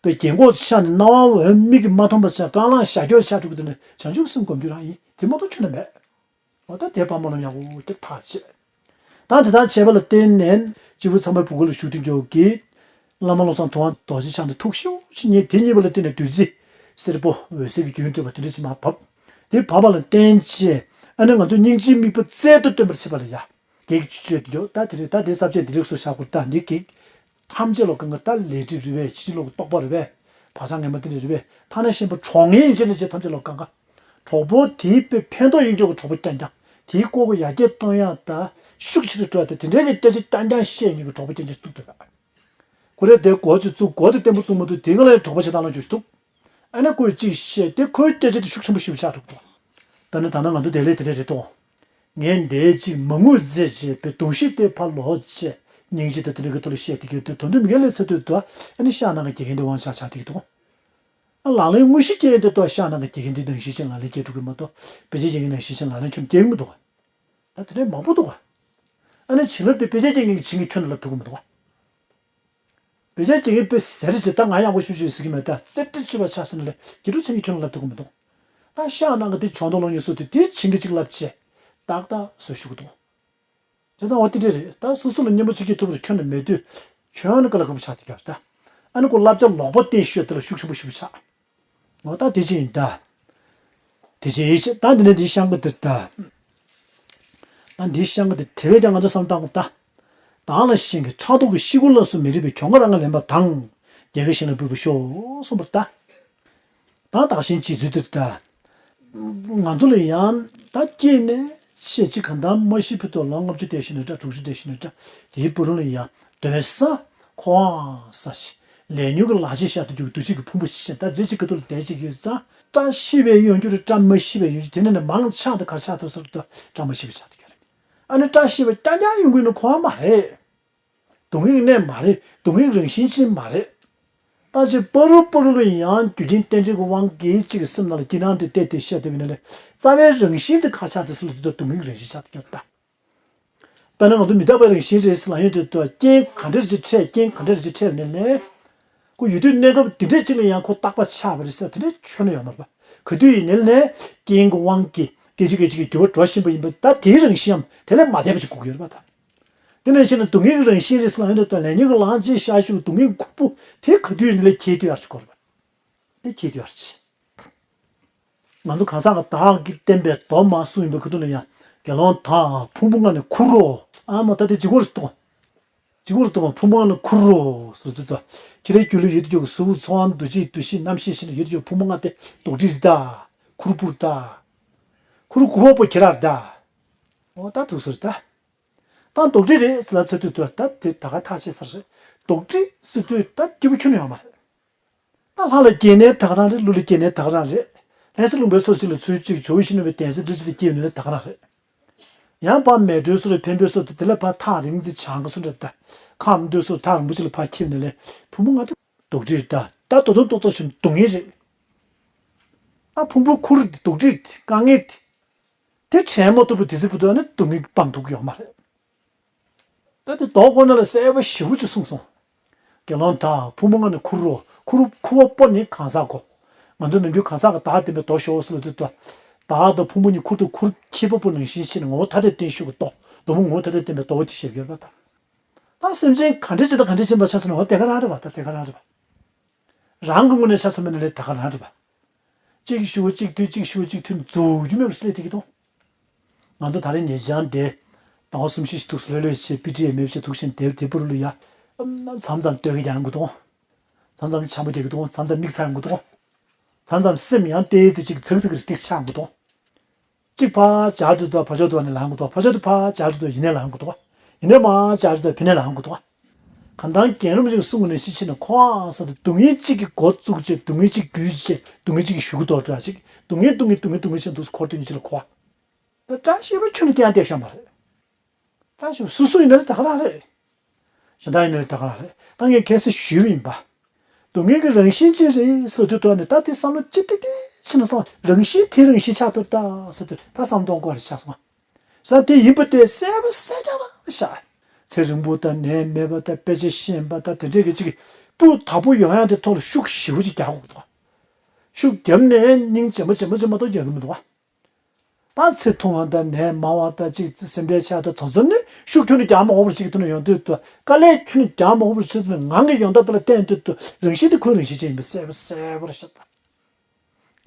དཔེ་རྒན་གོག་ཆགས་ནས་སྣང་བ་འོད་མིག་གིས་མ་མཐོང་པ་ཆགས་རྐང་ལག་ཞ་སྐྱོར་ཆགས་འགྲོ་གི་འདུག་ནས་བྱང་ཆུབ་སེམས་སྒོམ་རྒྱུ་རང་ཡིན་དེ་མ་གཏོགས་ཁྱོན་ནས་མེད། འོ་ད་དེ་ཕར་སྨོན་ལམ་ཡག་པོ་ཅིག་ཐག་བཅད། ད་དེ་ལྟར་བྱས་པ་ལ་བརྟེན་ནས་སྤྱི་བོ་ཚངས་པའི་བུ་ག་ལ་བཞུགས་དུས་འཇོག་གི། བླ་མ་བློ་བཟང་ཐུབ་དབང་རྡོ་རྗེ་འཆང་དེ་ཐུགས་ཞེ་པོ་ཅིག་མཉེས་དེ་མཉེས་པ་ལ་བརྟེན་ནས་བདུད་རྩི་སེར་པོ་འོད་ཟེར་གྱི་རྒྱུན་སྤྲོས་པ་དེ་འདྲ་ཅིག་མར་བབས། དེ་བབས་པ་ལ་བརྟེན་བྱས་ཨ་ནི་ང་ཚོ་སྙིང་རྗེའི་དམིགས་པ་རྩལ་དུ་སྟོན་པར་བྱེད་པ་ལ་ཡ། གེགས་གཅོད་དུ་འཇོག་ད་དེ་རེད་ད་དེ་ས་བཅད་འདི་རིགས་སུ་བཞག་དགོས་ད་འདི་གེགས། ཐམས་ཅད་ལོ་གང་ག་ད་ལས་སྒྲིབ་རེད་པས་ཕྱི་ལོག་གི་རྟོག་པ་རེད་པས་བག་ཆགས་ངན་པ་འདི་འདྲ་རེད་པས་ཐ་ན་ཤན་པ་གྲོགས་ངན་ཡིན་ཕྱིན་ན་ཅི་ཐམས་ཅད་ལོ་གང་ག་གྲོགས་པོ་དེའི་དཔེ་ཕན་ཐོགས་ཡིན་འཇོག་གི་གྲོགས་པོ་རྐྱང་རྐྱང་དེའི་ལྐོག་གི་ཡར་རྒྱས་གཏོང་ཡག་ད་ཤུགས་ཆེ་རུ་འགྲོ་ཡག་ད་དེ་འདྲའི་གི་སྐད་ཆ་རྐྱང་རྐྱང་བཤད་ཉན་གི་གྲོགས་པོ་རྐྱང་རྐྱང་ཐུག་འདུག་ག་ཁོ་རེ་དེ་མགོ་ཅིག་བཙུགས་མགོ་དེ་བརྟན་པོ་བཙུགས་མ་ཐུབ་དེ་ག་ལ་གྲོགས་པོ་བྱེད་སྟངས་ལ་འཇུག་ཐུབ། ཨ་ནི་ཁོས་གཅིག་བཤད་དེ་ཁོའི་སྐད་ཆ་དེ་ཤུགས་ཆེན་པོ་ཞིག་ཆགས་འགྲོ་གི་འདུག་ད་ནི་ད་ནི་ང་ཚོ་དེ་ལས་དེ་འདྲ་རེད་དོ། ངས་འདས་ཅིག་མ་ངུས་མཛད་ཅེས་པའི་གདུང་ཤིག་དེ་ཕར་ལོག་བྱས་སྙིང་རྗེ་དང་དེ་འདྲ་གི་ཐོག་ལ་བཤད་དེ་གི་དོན་དུ་མི་འགལ་ལས་ཚེ་སྟོད་དུ་ཨ་ནི་ཤ་ནང་གི་དགེ་རྒན་དེ་དབང་ཆ་ཆགས་དེ་གི་འདུག་ཨ་ལག་ལེན་དངོས་གཞི་སྐྱེལ་དེ་ཏོ་ཤ་ནང་གི་དགེ་རྒན་དེ་ནང་བཞིན་ཅན་ལག་ལེན་སྐྱེལ་འགྲོ་གི་མ་གཏོགས་དཔེ་ཆའི་དགེ་རྒན་ནང་བཞིན་ཅན་ལག་ལེན་ཁྱོན་སྐྱེལ་གི་མི་འདུག་ད་དེ་འདྲའི་མང་པོ་འདུག་ག་ཨ་ནི་བྱིན་རླབས་དེ་དཔེ་ཆ་སྐྱེལ་མཁན་གྱིས་བྱིན་གྱིས་ཁྱོན་ནས་བརླབ་ཐུབ་ཀྱི་མི་འདུག་བ། དཔེ་ཆ་སྐྱེལ་མཁན་དཔེ་ཟེར་ཅིག་ད་ང་ཡག་པོ་ཞུ་ཞུ་ཟེར་གྱི་མེད། ད་རྩེ་གྲི་ཆུ་བ་ཆགས་སོང་ནས་ལས་དགེ་ཕྲུག་བྱིན་གྱིས་ཁྱོན་ནས་བརླབ་ཐུབ་ཀྱི་མི་འདུག། ད་ཤག་ནང་གི་དེ་ཇོ་མདོ་ལོ་ཉི་ཤུ་དེ་དེ་བྱིན་གྱིས་ཅིག་བརླབས་བྱས་ཏག་ཏག་བཟོ་ཞུ་གི་འདུག། བྱས་ཙང་འོ་དེ་འདྲ་རེད། ད་སོ་སོ་ལ་མཉེས་པོ་བྱེད་ཀྱི་ཐུབ་པར་ཁྱོན་ནས་མེད་དུས་ཁྱོན་ནས་དཀའ་ལས་ཁག་པོ་ཆགས་བསྡད་ཀྱི་ཡོད་རེད་ད། ཨ་ནི་ཁོ་བསླབ་བྱ་ལོག་པ་བསྟན་ཤོས་དེ་ལ་ཤུགས་ཆེན་པོ་ཞེ་པོ་ཆགས། འོ་ད་དེ་ཅི་ཡིན་ད། དེ་ཅི་ཡིན་ཞེས་ད་འདི་ནས་འདི་བཤང་གི་འདིར་ད། ད་འདི་བཤང་གི་འདི་དེ་བས་ཀྱང་ང་ཚོ་བསམ་བཏང་གོ་ད། བདག་ལ་ཞིང་གི་ཕྲག་དོག་གི་ཤི་ཁུ་ལ་སོགས་མི་རིགས་པའི་གྱོང་ཁ་རང་ལ་ལེན་པ་དང་། རྒྱལ་ཁའི་ཞིང་ལ་འབུལ་བར་ཤོག་གསུངས་པར་ད། ད་བདག་གཞན་བྱེད་ཚུལ་འདིར་ད། ང་ཚོ་ལ་ཡང་ད་སྐྱེས་ནས་ཤེས་བྱེད་གང་དང་མ་ཤི་བར་དུ་ལོ་ལྔ་བཅུ་དེ་བཞིན་ནས་འདྲ་དྲུག་ཅུ་དེ་བཞིན་ནས་འདྲ་དེའི་བར་ལ་ཡང་སྡོད་ས་ཁོ་ཨང་ས་ཞིག་ལས་ཉོན་གྱི་ལག་ཆས་ཤ་དུ་རྒྱུག་འདུ་བྱེད་ཀྱི་ཕུང་པོ་ཞིག་ད་རེ་ཅིག་གི་ཐོག་ལ་བསྡད་ཅིག་ཡོད་ཙང་བཀྲ་ཤིས་པའི་ཡོང་རྒྱུ་རེད། བཀྲ་མ་ཤིས་པའི་ཡོང་རྒྱུ་དེ་ནས་ནི་མང་ཆགས་དུ་གར་ཆགས་དུ་ཟེར་དུ་བཀྲ་མ་ཤིས་པའི་ཆགས་དུ་ག་རེད། ཨ་ནི་བཀྲ་ཤིས་པ་རྐྱང་རྐྱང་ཡོང་གི་ནི་ཁོ་ཨང་མ་རེད། སྡུག་བསྔལ་གནས་མ་རེད། སྡུག་བསྔལ་རང་བཞིན་ཅན་མ་རེད། ད་ཅི་པ་རུ་པ་རུ་ལ་ཡང་རྒྱུ་རྐྱེན་རྟེན་འབྲེལ་གྱི་དབང་གིས་གཅིག་གི་སེམས་ནང་ལ་སྐྱིད་སྣང་དེ་བལྟས་ཏེ་བཤད་བསྡད་པ་ཡིན་ན་ལས་རྩ་བའི་རང་བཞིན་དེ་ག་ཆགས་དེ་སུ་ལ་དེ་དག་སྡུག་བསྔལ་གྱི་རང་བཞིན་ཆགས་དེ་ཀྱང་ད། དཔེར་ན་ང་ཚོ་མི་རྟག་པའི་རང་བཞིན་རེད་ཟེར་ལབ་ཡོང་དུས་དུ་རྐྱེན་ག་འདྲ་ཅིག་འཕྲད་རྐྱེན་ག་འདྲ་ཅིག་འཕྲད་ནས་ལས། ཁོ་ཡོད་དུས་གནས་སྐབས་འདི་འདྲ་ཅིག་ལ་ཡང་ཁོ་རྟག་པ་ཆགས་པ་རེད་ཟེར་དེ་འདྲ་ཁྱོན་ནས་ཡོད་མ་རེད་པ། ག་དུས་ཡིན་ནའི་ལས་རྐྱེན་གྱི་དབང་གིས་སྐད་ཅིག་སྐད་ཅིག་གི་འགྱུར་བ་འགྲོ་བཞིན་པ་ཡིན་པ་ད་དེའི་རང་བཞིན་ཡང་དེ་ལས་མ་འདས་པ་ཅིག་དགོས་ཀྱི་ཡོད་རེད་པ་ད། དེ་ནང་བཞིན་དུ་སྡུག་བསྔལ་གྱི་རང་བཞིན་རེད་ཟེར་ལབ་ཡོང་དུས་ལས་ཉོན་གྱི་ལག་ཆས་ཤ་ཞུགས་སྡུག་བསྔལ་ཁུར་པོ་དེ་ག་དུས་ཡིན་ནའི་ལས་ཁྱེད་དུས་ཡར་ཅིག་དགོས་རེད་པ། དེ་ཁྱེད་དུས་ཡར་ཅིག་ང་ཚོ་གང་ཟག་གི་བདག་གིས་བསྟན་པའི་མདོ་མ་གསུངས་ཡིན་པའི་ཁ་ཐུག་ལ་ཡང་དགེ་སློང་དག་ཕུང་པོ་ལྔ་ནས་ཁུར་རོ། ཨ་མ་ད་དེ་ལྗིད་ཁོག་རེད་དོ། ལྗིད་ཁོག་རེད་དོ། ཕུང་པོ་ལྔ་ནས་ཁུར་རོ་ཟེར་དུས་ད། ཁྱེད་རའི་རྒྱུད་ལ་ཡོད་དུ་ཅོག་གཟུགས་ཚོར་བ་འདུ་བྱེད་འདུ་ཤེས་རྣམ་ཤེས་བཞིན་ཡོད་དུ་ཅོག་ཕུང་པོ་ལྔ་དེ་རྡོག་ཁྲེས་རེད་ད། ཁུར་པོ་རེད་ད། ཁུར་ཁུར་པོ་ཁྱེད་རང་རེད་ད། འོ་ད་ཐུག་ཟེར་ད། ད་རྡོག་ཁྲེས་རེད་ཟེར་ལབ་ཚར་དུས་ད་དེ་ད་ག་ཐག་ཆད་ས་རེད། རྡོག་ཁྲེས་ཟེར་དུས་ད་སྐྱིད་པོ་ཁྱོན་ནས་ཡོད་མ་རེད། ད་ལྷ་ལ་སྐྱེས་ནའི་ད་ག་རང་རེད། ཀླུ་ལ་སྐྱེས་ནའི་ད་ག་རང་རེད། ལྷ་ས་ལུང་པའི་སོ་གཅིག་ལ་ཚུལ་གཅིག་ཇོ་བོ་ཤི་ནུ་པའི་གདན་ས་འདི་གཅིག་ལ་སྐྱེས་ནས་ལས་ད་ག་རང་རེད། ཡང་ཕར་མལ་གྲོའི་སོ་རེད། འཕན་པོའི་སོ་དེ་དེ་ལ་ཕར་ཐག་རིང་ཙི་བྱང་གི་སོ་འདྲ་ད། ཁམས་འདུས་སོ་ཐག་རིང་པོ་ཅིག་ལ་ཕར་ཁྱེར་ནས་ལས་ཕུང་པོ་ལྔ་དེ་རྡོག་ཁྲེས་རེད་ད། ད་དོ་དོ་ཏོག་ཏོག་ཞིག་སྡུག་བསྔལ་རེད། ད་ཕུང་པོ་ཁུར་རྡོག་ཁྲེས་དཀའ་ངལ་དེ། དེ་དྲན་མ་ཐུབ་པ་དེ་ཚོའི་བུ་དོན་ནི་སྡུག་བསྔལ་སྤང་ཐུབ་ཀྱི་ཡོད་མ་རེད། ད་དེ་མདོ་ཁོ་ན་ལ་གསལ་པོ་ཞེ་པོ་ཅིག་གསུངས་སོང་། དགེ་སློང་དག་ཕུང་པོ་ལྔ་ནས་ཁུར་རོ། ཁུར་ཁུར་པོ་པོ་ནི་གང་ཟག་གོ། ང་ཚོ་ནམ་རྒྱུན་གང་ཟག་གི་བདག་བདེན་པའི་མདོ་ཤོག་སུ་ལ་དུ་ད། བདག་དང་ཕུང་པོ་གཉིས་ཁུར་དུ་ཁུར་ཁྱེད་པོ་པོ་ནང་བཞིན་ཤེས་ནས་ངོ་བོ་ཐ་དད་བརྟེན་ཤུགས་ཀྱི་རྟོག་དོ་མོ་ངོ་བོ་ཐ་དད་བརྟེན་པའི་རྟོག་པ་དེ་ཤེས་དགོས་པ་དང་། ད་སེམས་ཅན་ག་འདྲ་ཅིག་དང་ག་འདྲ་ཅིག་ཡིན་པ་ཆ་མཚོན་ན་འོ་དེ་ག་རང་རེད་པ། ད་དེ་ག་རང་རེད་པ། རང་གི་ངོས་ནས་ཆ་མཚོན་པ་ནི་ལས་ད་ག་རང་རེད་པ། གཅིག་ཞུ་གཅིག་ཐུལ་གཅིག་ཞུ་གཅིག་ཐུལ་རྫོགས་རྒྱུ་མེད་པར་སླེབས་བསྡད་ཀྱི་འདུག་ང་ཚོ་ད་རེས་ཉེ་ཆར་འདི་ཟླ་བ་གསུམ་བཞི་ཞིག་ཐུགས་སུ་ལྷོད་ལྷོད་བྱས་པི་ཏི་ཨེ་མེད་བྱས་ཐུགས་ཆེན་དེབ་དེ་པུ་རུ་ལ་ཡ། མཚམས་མཚམས་ལྟོས་ཀྱི་ཡང་གི་འདུག་མཚམས་མཚམས་འཆམ་པོ་བསྡད་ཀྱི་འདུག་མཚམས་མཚམས་མིག་ཚ་ཡང་གི་འདུག་མཚམས་མཚམས་སེམས་ཡང་ཏེ་ཏེ་ཅིག་ཚག་ཚག་གི་ཏིག་ཆགས་གི་འདུག་གཅིག་ཕར་སྦྱར་དུས་དང་ཕར་ཕྱོགས་དུ་ནས་ལངས་དགོས་འདུག་ཕར་ཕྱོགས་དུ་ཕར་སྦྱར་དུས་དང་ཡིན་ནས་ལངས་དགོས་འདུག་ཡིན་ནས་མར་སྦྱར་དུས་དང་ཕི་ནས་ལངས་དགོས་འདུག་གང་ལྟར་རྒན་རབས་ཅིག་གསུང་གི་ནས་ཤི་ཕྱིན་ནས་ཁོ་ཨང་ས་དུ་སྡུག་བསྔལ་གཅིག་གི་འགོ་བཙུགས་བྱས་སྡུག་བསྔལ་གཅིག་བརྒྱུད་བྱས་སྡུག་བསྔལ་གཅིག་གི་གཞུག་གུ་དོར་འགྲོ་ཡ་ཅིག་སྡུག་བསྔལ་སྡུག་བསྔལ་སྡུག་བསྔལ་སྡུག་བསྔལ་ཞིག་འདུག་འཁོར་དུས་ཉིད་ལ་ཁོ། ད་བཀྲ་ཤིས་པ་ཁྱོན་ནས་སྐྱེ་ཡང་བསྡད་ཤོག་མ་རེད། བཀྲ་ཤིས་པ་སུ་སུ་ཡིན་ན་རེད་ད་ག་རང་རེད། གཞན་དག་ཡིན་ན་རེད་ད་ག་རང་རེད། ད་ངས་ཁ་སང་ཞུས་པ་ཡིན་པ། སྡུག་བསྔལ་གྱི་རང་བཞིན་ཅི་རེད་ཟེར་དུས་ཐོག་ནས་ད་དེ་བསམ་བློ་ཅི་ཏིག་ཏིག་ཕྱིན་ན་བསམ་རང་བཞིན་དེ་རང་བཞིན་ཆགས་ཐུབ་ད་ཟེར་དུས་ད་བསམ་གཏོང་དགོས་རེད་ཆགས་སོང་། ས་དེ་ཡིན་པ་དེ་གསལ་པོ་གསལ་རྐྱང་རང་ཤག་ཚེ་རིང་པོ་དང་ནད་མེད་པ་དང་དཔེ་ཆ་ཤེས་པ་དང་དེ་འདྲས་ཀྱི་ཅིག་སྤུ་དག་པོ་ཡོང་ཡག་དེ་ཐོག་ལ་ཤུགས་ཞེ་པོ་ཅིག་རྒྱག་དགོས་འདུག་ཤུགས་བརྒྱབ་ནས་སྙིང་རྗེ་མོ་རྗེ་མོ་རྗེ་མ་གཏོགས་རྒྱག་གི་མི་འདུག་བ། ད་ཚེ་ཐུང་བ་དང་ནད་མང་བ་དང་ཅིག་སེམས་ཁྲལ་ཆགས་དང་དེ་ཚོ་ནི་ཤུགས་ཁྱོན་ནས་རྒྱག་མ་དགོས་པར་ཅིག་ཐོག་ནས་ཡོང་དུས་དུ་དཀའ་ལས་ཁྱོན་ནས་རྒྱག་མ་དགོས་པར་ཅིག་ཐོག་ནས་ངང་གིས་ཡོང་ད་དེ་ལ་བརྟེན་དུས་དུ་རང་བཞིན་དེ་ཁོའི་རང་བཞིན་ཅན་ཡིན་པ་གསལ་པོ་གསལ་པོ་རེད་ཤག་ད་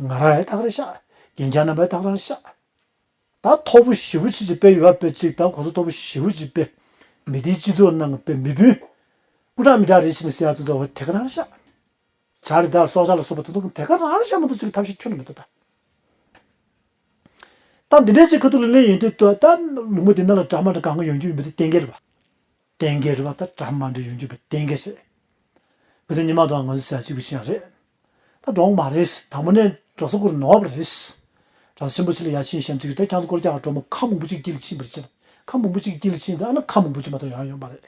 ང་རང་ཡང་ད་ག་རེད་ཤག་རྒན་རྒྱ་རྣམ་པ་ཡང་ད་ག་རང་ཤག་ད་མཐོ་པོ་ཞེ་པོ་ཅིག་ཅིག་དཔེ་ཡོད་པ་དཔེ་ཅིག་ད་གོ་ས་མཐོ་པོ་ཞེ་པོ་ཅིག་དཔེ་མི་དེའི་སྤྱི་ཚོགས་ནང་གི་དཔེ་མི་དཔོན་སྐུ་དྲག་མི་དྲག་རེད་ཕྱིན་ཟེར་ཡ་ཚོ་ཚོ་བ་དེ་ག་རང་ཤག་བྱ་རི་དྭགས་སྲོག་ཆགས་ལ་སོགས་པ་དེ་ཚོ་དེ་ག་རང་ཤག་མ་གཏོགས་ཅིག་ཐབས་ཤེས་ཁྱོན་ནས་མི་འདུག་ད། ད་འདི་འདྲའི་ཅིག་ཁ་ཐུག་ལ་སླེབས་ཡོང་དུས་ད་ལུང་པ་འདི་ནང་ལ་དགྲ་དམག་འདྲ་གང་ག་ཡོང་རྒྱུ་ཡིན་པ་དེ་གཏན་འཁེལ་རེད་བ། གཏན་འཁེལ་རེད་བ། ད་དགྲ་དམག་འདྲ་ཡོང་རྒྱུ་ཡིན་པ་གཏན་འཁེལ་རེད། ཁ་སང་ཉི་མ་དང་ང་ཚོ་ཟ་གཅིག་པུ་ཅི་ཡང་རེད། ད་འགྲོ་མ་རེད། དང་པོ་ནས་འགྲོ་ས་ཁུར་ནོར་བ་རེད། གྲྭ་ས་ཆེན་པོ་ཅིག་ལ་ཡར་ཕྱིན་ཤམ་ཅིག་ད་ཁྱང་ཚོ་སྐོར་རྒྱག་འགྲོ་མ་ཁ་མང་པོ་ཅིག་དཀྱིལ་ཕྱིན་པར་ཕྱིན། ཁ་མང་པོ་ཅིག་དཀྱིལ་ཕྱིན་ཙང་ཨ་ན་ཁ་མང་པོ་ཅིག་མ་གཏོགས་ཡང་ཡོང་མ་རེད།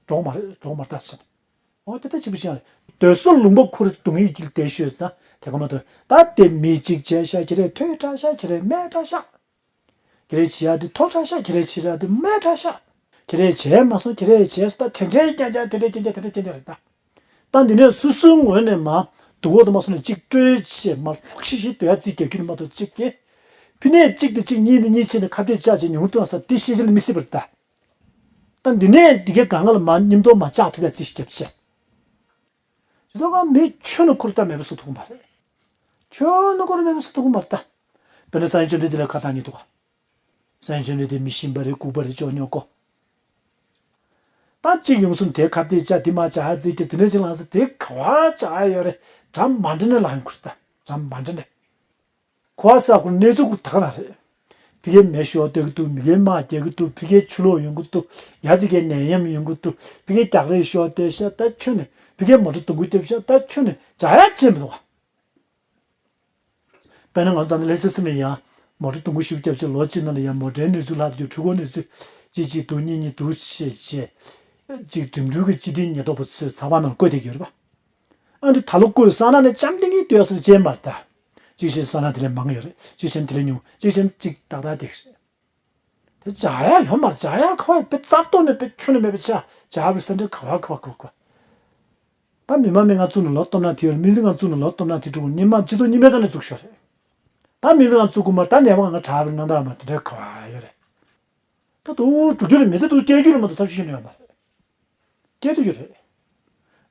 འགྲོ་མ་རེད། འགྲོ་མ་རེད་ད་ཕྱིན། འོ་དེ་ལྟ་ཅི་པུ་ཅི་ཡང་རེད། སྡོད་ས་ལུང་པ་ཁུར་སྡུག་བསྔལ་དཀྱིལ་བསྡད་ཤོད་ཙང་དེ་ག་མ་གཏོགས་ད་དེ་མི་གཅིག་བྱས་ཤག་ཁྱེད་རས་ཐོས་དྲག་ཤག་ཁྱེད་རས་སྨད་དྲག་ཤག་ཁྱེད་རས་བྱེད་ཡག་དེ་མཐོ་དྲགས་ཤག་ཁྱེད་རས་བྱེད་རག་དེ་དམའ་དྲགས་ཤག་ཁྱེད་རས་བྱས་མ་སོང་། ཁྱེད་རས་བྱས་སོང་། ད་དེ་འདྲའི་རྐྱང་རྐྱང་། དེ་འདྲའི་རྐྱང་རྐྱང་། དེ་འདྲའི་རྐྱང་རྐྱང་རེད་ད། ད་འདི་ནས་སོ་སོའི་ངོས་ནས་མ་སྡུག་པོ་དུ་མ་སོང་ནས་གཅིག་སྤྲོད་བྱས་མ་ལྷུག་ཤིག་ཤིག་སྡོད་ཡ་རྩིས་རྒྱག་རྒྱུ་ནི་མ་གཏོགས་གཅིག་གི། ཕི་ནས་གཅིག་དེ་གཅིག་གཉིས་དེ་གཉིས་བྱས་ནས་ཁ་གཏད་བཅག་བྱས་ཉུང་གཏོང་ས་དེ་ཤེས་བྱ་ལ་མི་སྲིད་པར་ད། ད་འདི་ནས་འདི་གའི་གང་ག་ལ་མ་མཉམ་དུ་མ་བཅག་ཐུབ་ཡ་རྩིས་ཤིག་རྒྱབ་བྱས། ཅི་ཙོག་ག་མི་ཁྱོན་ནས་ཁུར་ད་མེད་པ་བཟོ་ཐུབ་ཀྱི་མ་རེད། ཁྱོན་ནས་ཁུར་མེད་པ་བཟོ་ཐུབ་ཀྱི་མ་རེད་ད། དཔེར་ན་སངས་རྒྱས་བཅོམ་ལྡན་འདས་ལ་ཁ་བཏང་ཉེས་འདུག་ག་སངས་རྒྱས་བཅོམ་ལྡན་འདས་མི་ཤེས་པ་རེད། ལྐུགས་པ་རེད། ཅོ་ཉོག་གོ། ད་གཅིག་ཡོང་སོང་དེ་ཁ་གཏད་བཅག་དེ་མ་བཅག་ཧ་ཙི་ཀྱི་དེ་འདྲ་ཅིག་ལངས་སོང་དེ་ག་བ་བཅག་ཡོད་རེད། གྲ་མ་འགྲིག་ན་ལངས་ཡོང་ཁུར་ད། གྲ་མ་འགྲིག་ན། གོ་བ་ས་ཁུར་གནས་ཚུལ་ཁུར་ད་ག་རང་རེད། ཕི་གའི་མེ་ཤོར་བསྡད་ཀྱི་འདུག་མི་གའི་དམག་རྒྱག་གི་འདུག་ཕི་གའི་ཆུ་ལོག་ཡོང་གི་འདུག་ཡ་ཙི་གའི་ནད་ཡམས་ཡོང་གི་འདུག་ཕི་གའི་རྒྱག་རེས་ཤོར་བསྡད་ཤག་ད་ཁྱོན་ནས་ཕི་གའི་མོ་ཊ་རྡུང་རྒྱབ་ཤག་ད་ཁྱོན་ནས་བྱ་ཡ་ཅན་མི་འདུག་དཔེར་ན་ང་ཚོ་ད་ནི་ལྷ་སའི་སེམས་ལ་ཡ་མོ་ཊ་རྡུང་རྒྱབ་ཤིག་རྒྱབ་ཆེད་ལོ་གཅིག་ནང་ལ་ཡ་མོ་ཊའི་གནས་ཚུལ་ལྷག་ཏུ་འཕྲུལ་འཁོར་གནས་ཚུལ་གཅིག་གཅིག་འདུག་གཉིས་གཉིས་འདུག་བྱས་བྱས། གཅིག་འགྲིམ་འགྲུལ་གྱི་སྤྱི་བདེ་ཉེན་རྟོག་པ་ཚོས་ཚགས་པར་ནང་བཀོད་བསྡད་ཀྱི་ཡོད་རེད་པ། ཨ་འདི་ད་ལོ་བཀོད་སང་ན་ནས་ལྕམ་དེ་གཉིས་ལྟོས་སུ་ཅན་མར་ལྟ། གཅིག་བྱས་སང་ན་དེ་ལས་མང་ཡོད་རེད། གཅིག་བྱས་དེ་ལས་ཉུང་། གཅིག་བྱས་གཅིག་ཏག་ཏག་དེ་རེད། དེ་བྱ་ཡ་ཡོད་མ་རེད། བྱ་ཡ་ཁ་བ་དཔེ་རྩ་ཏོ་ནས་དཔེ་ཁྱོན་ནས་མེད་པའི་ཆ་བྱ་བའི་ས་འདྲ་ག་བ་ག་བ་ག་བ་ག་བ། ད་མི་མང་མི་ང་བཙུགས་ནས་ལོ་སྟོང་ན་དེ་ཡོད་རེད། མི་ཚེ་ང་བཙུགས་ནས་ལོ་སྟོང་ན་དེ་དྲུག་སྔོན་མ་སྤྱི་ཚོགས་རྙིང་མའི་སྒང་ནས་བཙུགས་ཤོག་རེད། ད་མི་ཚེ་ང་བཙུགས་དགོས་མ་རེད། ད་ནད་པ་ང་དྲག་པའི་སྣང་དག་མ་དེ་འདྲ་ག་བ་ཡོད་རེད། ད་དུ་འགྲོ་རྒྱུ་རེད། མི་ཚེ་དུ་སྐྱེལ་རྒྱུ་རེད་མ་གཏོགས་ཐབས་ཤེས་ཤིག་ནས་ཡོད་མ་རེད། སྐྱེལ་དུ་རྒྱུ་རེད།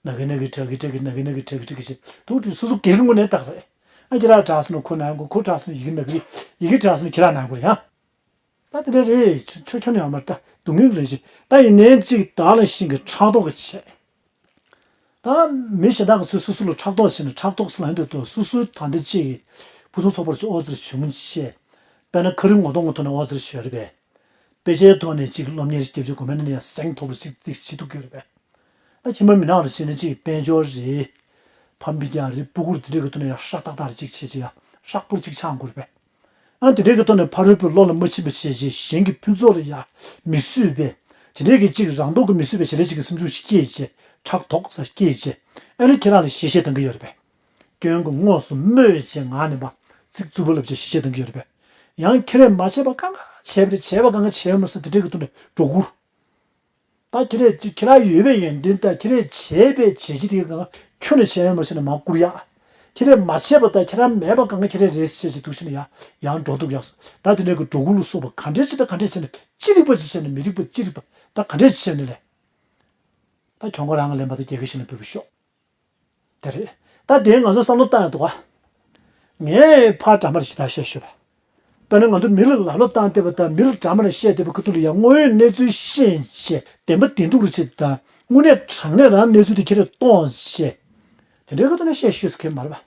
ན་གི་ན་གི་དྲག་གི་དྲག་གི་ན་གི་ན་གི་དྲག་གི་དྲག་གི་ཞེས་དུ་དུ་སོ་སོ་སྒེར་གྱི་ངོས་ནས་བཏགས་རེད། ཨ་ཁྱེད་རང་དྲག་སོང་ན་ཁོ་ན་གི་ཁོ་དྲག་སོང་ན་ཡི་གེ་ན་གི་རེད། ཡི་གེ་དྲག་སོང་ན་ཁྱེད་རང་ན་གི་རེད་ཡ། ད་དེ་འདྲ་རེད། ཆོ་ཆོ་ཆོ་ནས་ཡོད་མ་རེད། ད་སྡུག་བསྔལ་རེད་ཅེས། ད་ཡིན་ནའི་གཅིག་བདག་ལ་ཤིང་གི་ཕྲག་དོག་གི་བྱེད། ད་མི་གཞན་དག་གིས་ཚུར་སོ་སོ་ལ་ཕྲག་དོག་བྱས་ནས་ཕྲག་དོག་སུ་ལ་ཡོང་དུས་དུ་སོ་སོའི་ད་ལྟ་ཅིག་གི་ཕུན་སུམ་ཚོགས་པར་ཅིག་ཨོ་ཙི་བྱུང་བྱས། དཔེར་ན་ཁ་རི་ངོ་གདོང་གི་ཐོག་ནས་ཨོ་ཙི་ཞོར་རེད་པས། དཔེ་ཆའི་ཐོག་ནས་ཅིག་སློབ་གཉེར་སྐྱབས་བཅོལ་གོ་མེད་ན་ནས་ཡང་སེང་ཐོག་རུ་ཅིག་ཏིག་ཞིག་ཐུག་གི་རེད་པས། ད་ཁྱིམ་པ་མི་ནག་རུ་བྱས་ནས་ཅིག་དཔལ་འབྱོར་རེད། ཕམ་པི་རྒྱག་རེད། སྤུ་གུར་དེ་འདྲས་ཀྱི་ཐོག་ནས་ཡང་ཧྲག་ཏག་ཏག་རེ་ཅིག་བྱས་ཅིག་ཡང་ཧྲག་པོར་ཅིག་ཆགས་དགོས་རེད་པས། ཨ་དེ་འདྲའི་གི་ཐོག་ནས་ཕ་རོལ་པོའི་བློ་ལ་མ་ཕྱིན་པ་བྱས་རྗེས་གཞན་གྱི་ཕུན་ཚོགས་ལ་ཡ་མི་བཟོད་པའི། དེ་འདྲའི་གི་གཅིག་རང་སྟོབས་ཀྱིས་མི་བཟོད་པའི་བྱེད་ལས་གཅིག་གི་སེམས་ཤུགས་ཤིག་སྐྱེས་རྗེས་ཕྲག་དོག་ས་སྐྱེས་རྗེས། ཨ་ནི་ཁྱེད་རང་ལ་ཞལ་བཞེས་གཏང་གི་ཡོད་རེད་པས། སྐྱོན་གྱི་དངོས་སུ་སྨོས་བྱས་ངག་ནས་མ་ཚིག་རྩུབ་པོ་ལབ་བྱས་ཞལ་བཞེས་གཏང་གི་ཡོད་རེད་པས། ཡང་ཁྱེད་རས་མ་བྱས་པ་གང་ག་བྱས་པ་རེད། བྱས་པ་གང་ག་བྱས་ཡོད་མ་རེད་ཟེར་དེ་འདྲའི་གི་ཐོག་ནས་སྒྲོ་སྐུར། ད་ཁྱེད་རས་ཅི་ཁྱེད་རང་ཡོད་པའི་ཡོན་ཏན་དང་ཁྱེད་རས་བྱས་པའི་བྱས་རྗེས་དེ་གང་ཁྱོན་ནས་བྱས་ཡོད་མ་ཤེས་ན་མ་བསྐུར་ཡ། ཁྱེད་རས་མ་བྱས་པ་དང་ཁྱེད་རང་མེད་པ་གང་ག་ཁྱེད་རས་རེད་ཟེར་བྱས་འདུག་ཕྱིན་ན་ཡ་ཡང་འགྲོ་འདུག་ཡ། ད་དེ་འདྲའི་གི་སྒྲོ་སྐུར་ལ་སོགས་པ་ག་འདྲས་ཅི་ད་ག་འདྲས་བྱས་ནས་ཅི་རིགས་པ་ཅི་བྱས་ནས་མི་རིགས་པ་ཅི་རིགས་པ་ད་ག་འདྲས་ཅི་བྱས་ནས་ལས། ད་གྱོང་ཁ་རང་ག་ལེན་པ་དང་རྒྱལ་ཁ་གཞན་ལ་འབུལ་བ་ཤོག་དེ་རེད། ད་དེ་ང་ཚོ་བསམ་བློ་བཏང་ཡ་འདུག་ག་ངས་ཕར་འདྲ་མར་ཞིག་ད་བཤད་ཤོད་པ། དཔེར་ན་ང་ཚོ་མི་ལ་ལབ་ལོ་བཏང་བསྡད་པ་དང་མི་ལ་འདྲ་མར་བཤད་བསྡད་པ་ཁུ་ཐུག་ལ་ཡང་དངོས་ཡོད་གནས་ཚུལ་ཤེས་བྱས་བདེན་པ་བདེན་སྡུག་རུ་བྱེད་དང་དངོས་གནས་དྲང་གནས་རང་གནས་ཚུལ་དེ་ཁྱེད་རས་གཏོང་བྱས། དེ་འདྲའི་ཁུ་ཐུག་ནས་བཤད་ཤོད་ཟེར་མཁན་མ་རེད་པ།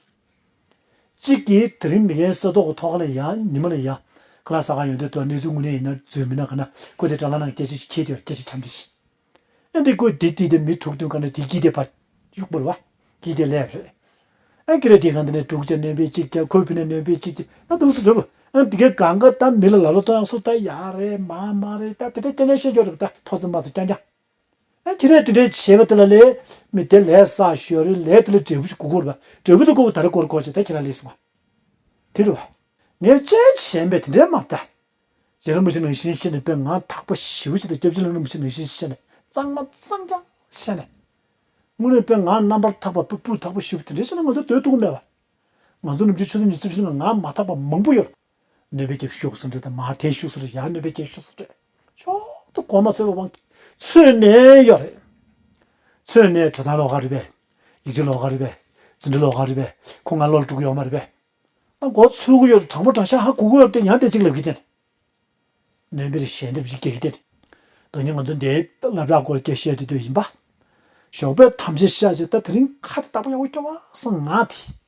གཅིག་གིས་དེ་རིང་མི་རྒན་ས་ཐོག་གི་ཐོག་ལ་ཡང་ཉི་མ་ལ་ཡང་ཁ་ལག་ཟ་ག་ཡོང་དུས་དུ་གནས་ཚུལ་དངོས་གནས་ཡིན་ན་རྫུན་མིན་ན་ག་ན་ཁོ་དེ་དྲ་ལམ་ནང་སྐད་ཆ་ཞིག་འཁྱེར་དུས་སྐད་ཆ་འཁྱམ་དུས་ཤིག་ཨ་འདི་ཁོས་འདི་འདི་དེ་མི་དྲུག་བདུན་ག་ནས་དེ་གྱིས་དེ་ཕར་གཡུག་པར་བ། གྱིས་དེ་ལས་རེད། ཨ་ཀི་རེ་དེ་གང་དེ་ནས་དྲུག་ཅར་སྣོན་པའི་གཅིག་ཀྱ་ཁོས་ཕི་ནས་སྣོན་པའི་གཅིག་ཀྱ་ད་འདུག་སུ་འགྲོ་བ། ཨ་འདི་གའི་གང་ག་ད་མི་ལ་ལ་ལོ་ཏོ་ཡང་སུ་ད་ཡ་རེད་མ་མ་རེད་ད་དེ་འདྲ་ཅི་ནས་ཤེས་འཇོག་རེད་ད་ཐོ་ཙི་མ་ཙི་རྐྱང་རྐྱང་། ཨ་ཁྱེད་རས་དེ་འདྲའི་བྱས་པ་དེ་ལ་ལས་མི་དེ་ལས་བསགས་ཞོར་རེད་ལས་དེ་ལ་འབྲས་བུ་ཞིག་དགོས་དགོས་རེད་པ། འབྲས་བུ་དེ་དགོས་པ་ད་རེ་སྐོར་སྐོར་ཅིག་ད་ཁྱེད་རང་ལས་སོང་བ། དེ་རེད་པ། ངས་ཅི་བྱས་པས་དེ་འདྲའི་མ་ལྟ། རྗེ་རིན་པོ་ཆེ་ནང་བཞིན་བཤད་ནས་དཔེ་ངག་དག་པ་ཞེ་པོ་ཅིག་དང་སྐྱབས་རྗེ་ལགས་རིན་པོ་ཆེ་ནང་བཞིན་བཤད་ནས་གཙང་མ་གཙང་རྐྱང་བཤད་ནས། དངོས་གནས་དཔེ་ངག་རྣམ་པར་དག་པ་སྤུས་སྤུས་དག་པ་ཞེ་པོ་དེ་འདྲའི་བཤད་ནས་ང་ཚོ་སྡོད་ཐུབ་ཀྱི་མེད་པ། ང་ཚོ་ནམ་རྒྱུན་ཆུ་ཚོད་ཉི་ཤུ་རྩ་བཞི་ལ་ངག་མ་དག་པ་མང་པོ་ཡོད། གནོད་པའི་རྒྱབ་ཤོག་སུ་འདྲ་དང་མ་དེ་ཤོག་སུ་འདྲ་ཡང་གནོད་པའི་རྒྱབ་ཤོག་སུ་འདྲ། ཤོག་ཏུ་གོ་མ་ཚོད་པའི་དབང་གིས་ཚོད་ནས་ཡོད་རེད། ཚོད་ནས་གྲྭ་ཚང་ལོགས་ཀ་རེད་པས། ཡིག་ཆ་ལོགས་ཀ་རེད་པས། འཛིན་གྲྭ་ལོགས་ཀ་རེད་པས། ཁོ་ང་བློ་ལ་འགྲོ་གི་ཡོད་མ་རེད་པས། ད་མགོ་ཚོད་ཀྱི་ཡོད་རེད། དྲང་པོ་དྲང་བཞག་ཧ་གོ་གི་ཡོད་རེད་དེ་ཡང་དེ་གཅིག་ལབ་ཀྱི་དེ། ནོན་པའི་ཞལ་འདེབས་ཅིག་རྒྱག་གི་དེ། ད་ནི་ང་ཚོ་འདིའི་སློབ་གྲྭ་སྐོར་སྐད་བཤད་དུས་དུས་ཡིན་པ། ཞོགས་པའི་དམ་བཅའ་བཞག་བྱས་ད་དེ་རིང་ཁ་དེ་རྟག་པར་ཡག་པོ་སྐྱོ་བ་སང་ང་དེ།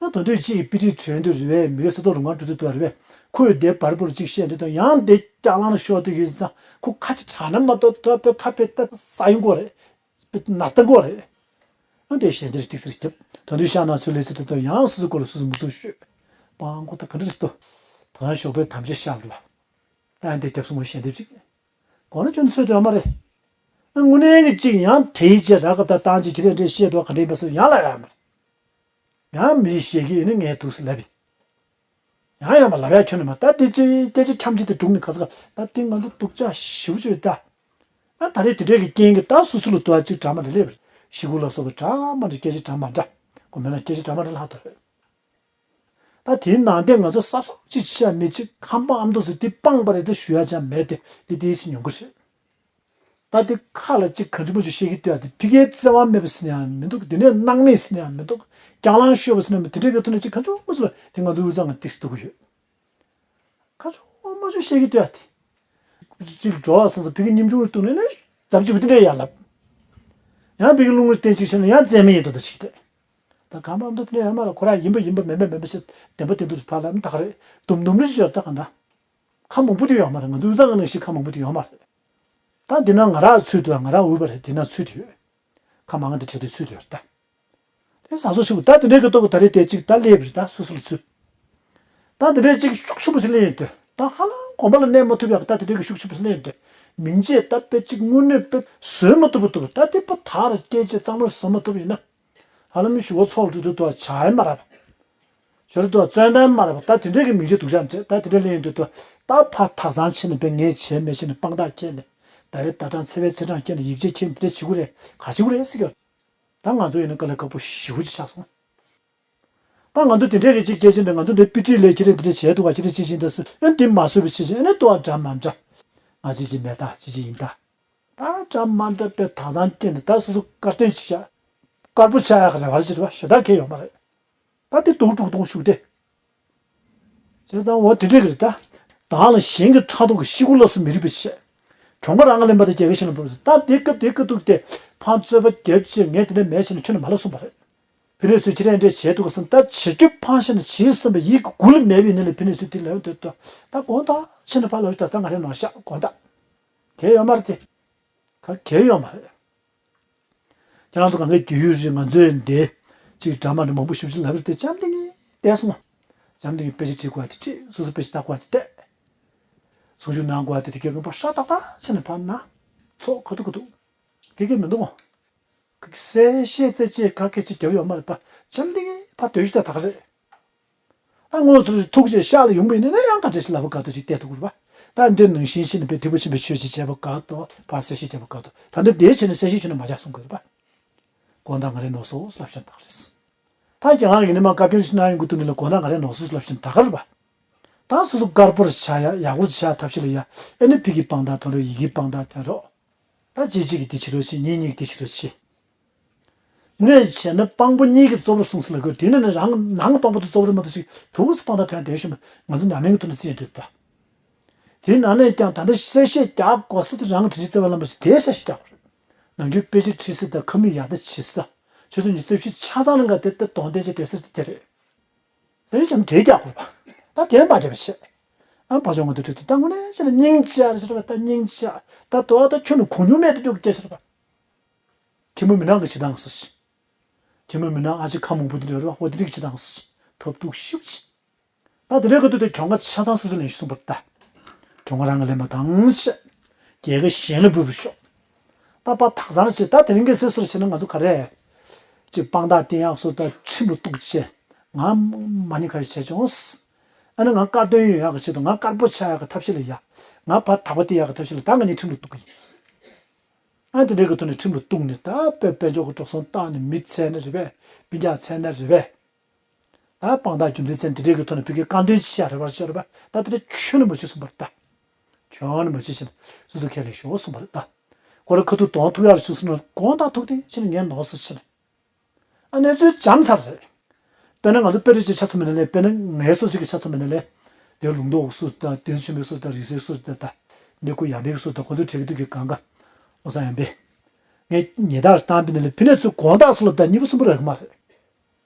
ང་དོན་དུས་གཅིག་གི་དཔེ་ཁྲིད་གྲོན་དུ་རེད་པས་མི་གའི་ས་ཐོག་རུ་ང་འགྲོ་དུས་དུ་རེད་པས་ཁོས་དེ་བར་པོར་ཅིག་བཤད་དུས་དང་ཡང་དེ་སྐྱག་ལང་ཤོར་དུས་ཡིན་ཙང་ཁོ་ཁ་ཅིག་དྲག་ན་མ་གཏོགས་ད་དཔེ་ཁ་དཔེ་ད་ས་ཡོང་གོ་རེད། དཔེ་ན་སྟངས་གོ་རེད། ཨ་དེ་ཞལ་འདེབས་ཏིག་ཙེར་རྒྱབ། ད་དུང་ཤག་ན་ཚུར་ལས་ཚུར་ད་དུང་ཡང་སོ་སོའི་སྐོར་ལ་སོ་སོ་མུ་ཚུགས་ཤོད། སྤང་ཁོ་ད་ག་འདྲ་རེད་ད། ད་རང་ཞོགས་པའི་དམ་བཅའ་བཞག་འདུག་བ། ཨ་འདི་རྒྱབ་སོང་བ་ཞལ་འདེབས་ཅིག་གོང་ན་ཁྱོད་ཚོས་དོན་མ་རེད། ཨ་དངོས་གནས་ཀྱི་ཅིག་ཡང་དེའི་རྗེས་རག་སྐབས་ད་བཏང་ཅིག་ཁྱེད་རས་འདྲེ་བཤད་འདུག་ག་འདྲ་ཡིན་པ་སོ་ཡང་ལབ་ཡ་མ་རེད། ཡང་མི་ཞིག་བཤད་ཀྱི་ཡིན་ན་ངས་འདུག་སེ་ལབ་པས། ཡང་ཡང་མ་ལབ་ཡ་ཁྱོད་ནས་མ་ད་དེ་ཅི་སྐད་ཆ་འཁྱམ་ཅིག་དེ་དྲུག་ནས་ག་ས་ག་ད་དེ་ང་ཚོ་སྡུག་ཅག་ཞེ་པོ་ཅིག་རེད་ད། ཨ་ད་རེས་དེ་འདྲས་ཀྱི་རྐྱེན་གྱིས་ད་སོ་སོ་ལ་དུ་བ་གཅིག་འདྲ་མི་འདྲ་སླེབས་རེད། ཤི་ཁུག་ལ་སོགས་པ་འདྲ་མི་འདྲ་སྐད་ཆ་འདྲ་མི་འདྲ། ཁོ་མེད་ན་སྐད་ཆ་འདྲ་མི་འདྲ་ལྷག་ཏུ་རེད། ད་དེའི་ནང་དེ་ང་ཚོ་གསབ་གསབ་ཅིག་བྱེད་ཡ་མེད་ཅིག་ཁམས་པ་ཨ་མདོ་ཚོས་དེ་སྤངས་པ་རེད་དེ་ཞུ་ཡ་ཅང་མེད་དེ་འདི་དེའི་ཕྱིར་ཉོན་གི་རེད། ད་དེ་ཁ་ལ་ཅིག་ག་འདྲ་མོ་ཅིག་བཤད་ཀྱི་འདུག་ཡ་དེ་ཕ་གིའི་བརྩེ་བ་མེད་པ་ཟེར་ན་ཡང་མི་འདུག་དེ་ནས་སྣང་མེད་ཟེར་ན་ཡང་མི་འདུག་རྒྱང་ལངས་ཤོར་བ་ཟེར་ན་མི་དེ་འདྲའི་གི་ཐོག་ནས་ཅིག་ག་འདྲ་མོ་ཅིག་ལ་དེ་ང་ཚོའི་དབུས་གཙང་ང་ཏིག་སེ་འདུག་གི་ཡོད། ཁ་ཆུང་མ་ཆུང་བཤད་ཀྱི་འདུག་ཨ་དེ། གཅིག་འགྲོ་བ་སོང་ཙང་ཕ་གི་ཉམ་ཆུང་རེ་འདུག་ནས་ནས་ཙམ་ཅིག་བུ་དེ་འདྲ་ཡར་ལབ། ཡང་ཕ་གི་ལུང་རེ་བསྟན་ཅིག་བྱས་ན་ཡང་རྩེད་མོ་ཡིན་འདུག་ད་ཞིག་དེ། ད་གང་པ་འདུག་དེ་འདྲ་ཡོད་མ་རེད། ཁོ་རང་ཡིན་པ་ཡིན་པ་མེད་མེད་མེད་མེད་ཞེས་བདེན་པ་བདེན་འདུག་ཕར་ལབ་ད་ག་རེད། དུམ་དུམ་རེ་ཞིག་ཡོད་ད་གང་ད། ཁ་མང་པོ་དེ་ཡོད་མ་རེད། ང་ཚོ་དབུས་གཙང་གི་ནང་བཞིན་ཁ་མང་པོ་དེ་ཡོད་མ་རེད། ད་འདི་ན་ང་རང་ཚུད་འདུག་ང་རང་འོས་པ་རེད། འདི་ན་ཚུད་དུ་ཡོད། ཁ་མང་དེ་བྲལ་དུ་ཚུད་དུ་ཡོད་ད། དེ་བཟང་སོ་ཞུ་ད་དེ་འདྲའི་གི་ཐོག་གི་ད་རེས་དེ་གཅིག་ད་སླེབས་རེད། ད་སོ་སོ་ལ་ཚུད། ད་དེ་འདྲའི་གཅིག་ཤུགས་ཆེན་པོ་ཞིག་སླེབས་ཡོང་དུས་ད་ཧ་ལམ་གོམ་པ་ལ་གནས་མ་ཐུབ་ཡག་ད་དེ་འདྲའི་གི་ཤུགས་ཆེན་པོ་ཞིག་སླེབས་ཡོང་དུས་མིང་ཆད་ད་དཔེ་གཅིག་དངོས་གནས་དཔེ་བཟོད་མ་ཐུབ་པ་ཐུབ་ད་དེ་པ་ད་ར་སྐད་ཆ་གཙང་མར་བཟོ་མ་ཐུབ་ཡིན་ན། ཧ་ལམ་ཞུ་བ་ཚོགས་འདུ་དུ་དུ་བྱ་ཡ་མ་རབ། ཞོར་དུ་བཙོན་དོན་མ་རབ་ད་དེ་འདྲའི་གི་མིང་ཆད་སྡུག་ཅག་འདྲ་ད་དེ་འདྲ་སླེབས་ཡོང་དུས་ད་ད་ཕ་ཐག་ཚང་ཕྱིན་ནས་དཔེ་ངས་བྱས་མེད་ཕྱིན་ནས་དཔང་རྟགས་ཁྱེར་ནས་ད་ཡོད་ད་གྲངས་ཚེ་བའི་ཚེ་གྲངས་ཁྱེར་ནས་ཡིག་ཆ་ཁྱེར་འདི་འདྲ་བྱེད་དགོས་རེད་ག་བྱེད་དགོས་རེད་ཟེར་གི་ད་ང་ཚོ་ཡིན་ན་དཀའ་ལས་ཁག་པོ་ཞེ་པོ་ཅིག་ཆགས་སོང་། ད་ང་ཚོ་དེ་འདྲའི་རེ་ཅིག་སྐད་ཆ་འདྲ་ང་ཚོ་འདི་པི་ཏི་ལས་ཁྱེད་རེ་འདི་འདྲ་བྱས་འདུག་ག་ཁྱེད་རེ་ཅི་བྱེད་འདུག་སུ་ཨེ་འདི་མ་བཟོས་པའི་ཕྱི་ཕྱི་ཨེ་ནས་ལྟོ་བ་འདྲ་མ་འདྲ། ང་ཅི་ཅི་མེད་ད་ཅི་ཅི་ཡིན་ད། ད་འདྲ་མ་འདྲ་པའི་དྭངས་གཙང་སྐྱེས་ནས་ད་སོ་སོ་དཀར་སྟོན་ཅི་བྱ། དཀར་པོ་ཆགས་ཡག་རེ་བ་ཅི་རེ་བ་ཞེ་དྲག་གལ་ཡོད་མ་རེད། ད་འདི་སྡུག་སྡུག་གཏོང་ཤུགས་དེ། བྱས་ཙང་འོ་དེ་འདྲས་ཀྱི་རེད་ད། དང་ལ་གཞན་གྱི་ཕྲག་དོག་གི་ཤི་ཁུ་ལ་སུ་མི་རིག་པའི་ཆེད། གྲོང་ཁ་རང་ལེན་པ་དང་རྒྱལ་ཁ་ཤི་ལ་འབབ་ད་དེ་སྐབས་དེ་སྐབས་ཐུག་སྟེ་ཕང་རྩོད་པ་རྒྱབ་ཆེད་ངས་དེ་འདྲ་མེད་བྱས་ནས་ཁྱོད་ནས་མ་ལབ་གསུངས་པ་རེད། ཕི་ནས་སུ་ཁྱེད་རང་འདྲས་བྱས་འདུག་ག་སམ་ད་བྱེད་རྒྱུ་ཕང་ཤེས་ན་བྱེད་བསམ་པ་ཡིད་ཀྱི་མགུ་ལ་མེད་པའི་ནི་ལ་ཕི་ནས་སུ་དེ་ལ་ཡོང་དུས་ད་དགོངས་དག་ཕྱི་ནས་ཕར་ལོག་ཤི་ད་ད་ང་རེ་ནོར་ཤག་དགོངས་དག་གལ་ཡོད་མ་རེད་དེ། ག་གལ་ཡོད་མ་རེད། ཁྱེད་རང་ཚོ་གང་གའི་རྒྱུས་ཡོད་རེད། ང་ཚོས་འདི་ཅིག་འདྲ་མ་འདྲ་མང་པོ་ཞིབ་ཞིབ་ལབ་རེད་དེ་འཇམ་ཐིང་ངེ་བསྡད་སོང་། འཇམ་ཐིང་ངེ་དཔེ་ཆ་བྲིས་དགོས་དེ་བྲིས་སོ་སོ་དཔེ་ཆ་ལྟ་དགོས་དེ་བལྟས། གསུང་ཞུ་གནང་དགོས་དེ་དེ་གའི་རིམ་པ་ཧྲ་ཏག་ཏག་བྱས་ནས་ཕར་ན། ཚོགས་ཁ་ཐུག་ཁ་ཐུག་གི་གི་མི་འདུག་གོ་གསལ་བཤད་རྩེ་གཅིག་ག་སྐད་ཆ་རྒྱབ་ཡོད་མ་རེད་པ། འཇམ་ཐིང་ངེ་ཕར་སྡོད་ཤི་ད་ད་ག་རེད། ད་དངོས་སུ་ཐུགས་རྗེ་ཤག་ལ་ཡོང་པ་ཡིན་ན་ཡང་ག་འདྲ་ཞིག་ལབ་པ་དགའ་ཏོ་ཞིག་བལྟས་ཐུབ་ཀྱི་རེད་པ། ད་འདིར་ནང་བཞིན་ཤི་ནས་པའི་ཐེག་པ་ཆེན་པོའི་ཆོས་ཅིག་བྱས་པ་དགའ་ཏོ་ཕར་གསལ་བཤད་བྱས་པ་དགའ་ཏོ་ད་འདིར་བསྡད་བྱས་ནས་གསལ་བཤད་བྱས་ནས་མ་བྱ་གསུང་གི་རེད་པ། དགོངས་དག་ང་རེ་ནོར་སོང་ལབ་བཞིན་ད་ག་རེད། ད་རྒན་ལགས་ཡིན་ནི་མ་བཀའ་བཀྱོན་ཞིག་གནང་ཡོང་གི་འདུག་ནི་ལ་དགོངས་དག་ང་རེ་ནོར་སོང་ལབ་བཞིན་ད་ག་རེད་པ། ད་སོ་སོ་དཀར་པོར་བྱ་ཡ་ཡག་པོར་བྱ་ཐབས་ཤེས་ལ་ཡ་ཨེ་ནི་ཕི་གི་དཔང་རྟགས་ཐོན་རོགས་ཡི་གེའི་དཔང་རྟགས་ཐོན་རོགས། ད་གཅིག་གཅིག་གིས་འདི་བྱེད་རོགས་བྱེད། གཉིས་གཉིས་ཀྱིས་འདི་བྱེད་རོགས་བྱེད། དངོས་གནས་བྱས་ན་དཔང་པོ་གཉིས་ཀྱིས་གཙོ་བོར་གསུངས་སོང་ལབ་དགོས། དེ་ནས་ནི་རང་ནང་གི་དཔང་པོ་དེ་གཙོ་བོར་མ་གཏོགས་ཅིག་དུས་སུ་དཔང་རྟགས་ཐོན་བསྡད་ཤོད་མ་ང་ཚོ་ནམ་ཡང་གི་ཐོག་ནས་རྩིས་ཡོད་འདུག་ད། དེའི་ནང་ནས་ཀྱང་ད་ལྟ་གསལ་བཤད་རྒྱག་དགོས་ས་དེ་རང་གི་དྲིན་ཆེན་བརྩེ་བའི་བླ་མ་ཞིག་དེའི་གསལ་བཤད་རྒྱག་དགོས་རེད། ནམ་རྒྱུན་དཔེ་ཆ་ཁྲིད་ས་དང་ཁ་མིག་ཡག་ད་བྱེད་ས། ཁྱོད་ཚོ་ཉིད་རྩིས་བཤད་ཆ་ཚང་ལ་འགའ་དེ་ལྟ་གདོང་བསྟན་བྱེད་སྡོད་ས་དེ་དེ་རེད། དེ་རིང་ཀྱང་དེ་རྒྱག་དགོས་པ། ད་དེ་མ་བྱས་པ་བྱས། ཨ་ཕ་ཆུང་ང་དུ་ཁྲིད་དུ་ད་དངོས་གནས་བྱས་ན་སྙིང་རྗེ་རེད་ཟེར་བ་ད་སྙིང་རྗེ། ད་དོ་ད་ཁྱོད་ནི་གོ་མྱོང་མེད་དུ་འཇོག་སྐྱེ་ཟེར་བ། ཁྱི་མོ་མི་ནག་གི་བྱེད་སྟངས་སུ་ཞིག་ཁྱི་མོ་མི་ནག་ཨ་ཅེ་ཁ་མང་པོ་དེ་འདྲ་རེད་བ། ཧོ་དེ་རིགས་བྱེད་སྟངས་སུ་ཞིག་ཐབས་སྡུག་ཤིབ་ཅིག་ད་དེ་འདྲའི་ག་དུས་དེ་གྱོང་ཁ་ཆ་ཚང་སོ་སོ་ལེན་ཞུ་གསུངས་པར་ལྟ། གྱོང་ཁ་རང་གི་ལེན་པ་དང་ཤ། རྒྱལ་ཁ་གཞན་ལ་འབུལ་བར་ཤོག་ད་པ་དག་ཚང་བྱེད་ད་དེ་རིང་གི་སྲིད་ཟུར་བྱེད་ན་ང་ཚོ་ག་རེ། ཅིག་དཔང་རྟགས་བསྟན་ཡག་སོ་ད་ཁྲིམས་ལ་གཏུག་བྱེད། ང་མ་ཎི་ཁ་ཡོད་བྱས་བྱུང་། ཨ་ནི་ང་དཀར་འདོན་ཡོད་ཡག་གི་ཆེད་དུ་ང་དཀར་པོ་ཆགས་ཡག་གི་ཐབས་ཤེས་ལ་ཡ། ང་ཕར་དག་པ་བསྟན་ཡག་གི་ཐབས་ཤེས་ལ་ད་ང་གཉིས་ཁྲིམས་ལ་གཏུག་གི་ཡིན། ཨ་དེ་འདྲའི་གི་ཐོག་ནས་ཁྲིམས་ལ་གཏུག་ནས་ད་དཔེ་དཔལ་འབྱོར་གི་འགྲོ་སོང་བཏང་ནས་མི་བཙལ་ནི་རེད་པས། སྤུན་ཀྱག་བཙལ་ནི་རེད་པས། ད་དཔང་རྟགས་རྒྱུ་མཚན་མཚན་དེ་འདྲའི་གི་ཐོག་ནས་ཕ་གིའི་དཀར་འདོན་ཅི་བྱ་རེ་བར་བྱ་རེ་བ་ད་དེ་འདྲ་ཁྱོན་ནས་མ་བྱེད་གསུངས་པ་རེད་ད། ཁྱོན་ནས་མ་བྱེད་ཕྱིན་སོ་སོ་ཁས་ལེན་ཤོག་གསུངས་པ་རེད་ད། ཁོ་རང་ཁ་ཐུག་གདོང་ཐུག་ཡག་རེ་བྱུང་སོང་ན་དགོངས་དག་ཐུག་སྟེ་ཕྱིན་ངས་ནོར་སོ་ཕྱིན། ཨ་གནས་ཚུལ་འཇམ་ཚར་རེད། དཔེར་ན་ང་ཚོ་དཔེ་རིས་ཀྱི་ཆ་ཚང་མི་ནང་ལས་དཔེར་ན་ངའི་སོ་གཅིག་གི་ཆ་ཚང་མི་ནང་ལས། ལས་ལུང་རྟོགས་སུ་དང་བདུན་ཆེན་པོའི་སུ་དང་རིག་གསལ་སུ་དང་ད། གནས་སྐོར་ཡར་མའི་སུ་དང་ཁོ་ཚོའི་གྲས་ཀྱི་དུས་ཀྱི་གང་ག་ཨོ་ས་ཡང་པས། ངས་ཉེ་དག་བཏང་པའི་ནང་ལས་ཕི་ནས་ཚུར་དགོངས་དག་སུ་ལབ་ད་གཉིས་པ་གསུམ་པ་རག་གི་མ་རེད།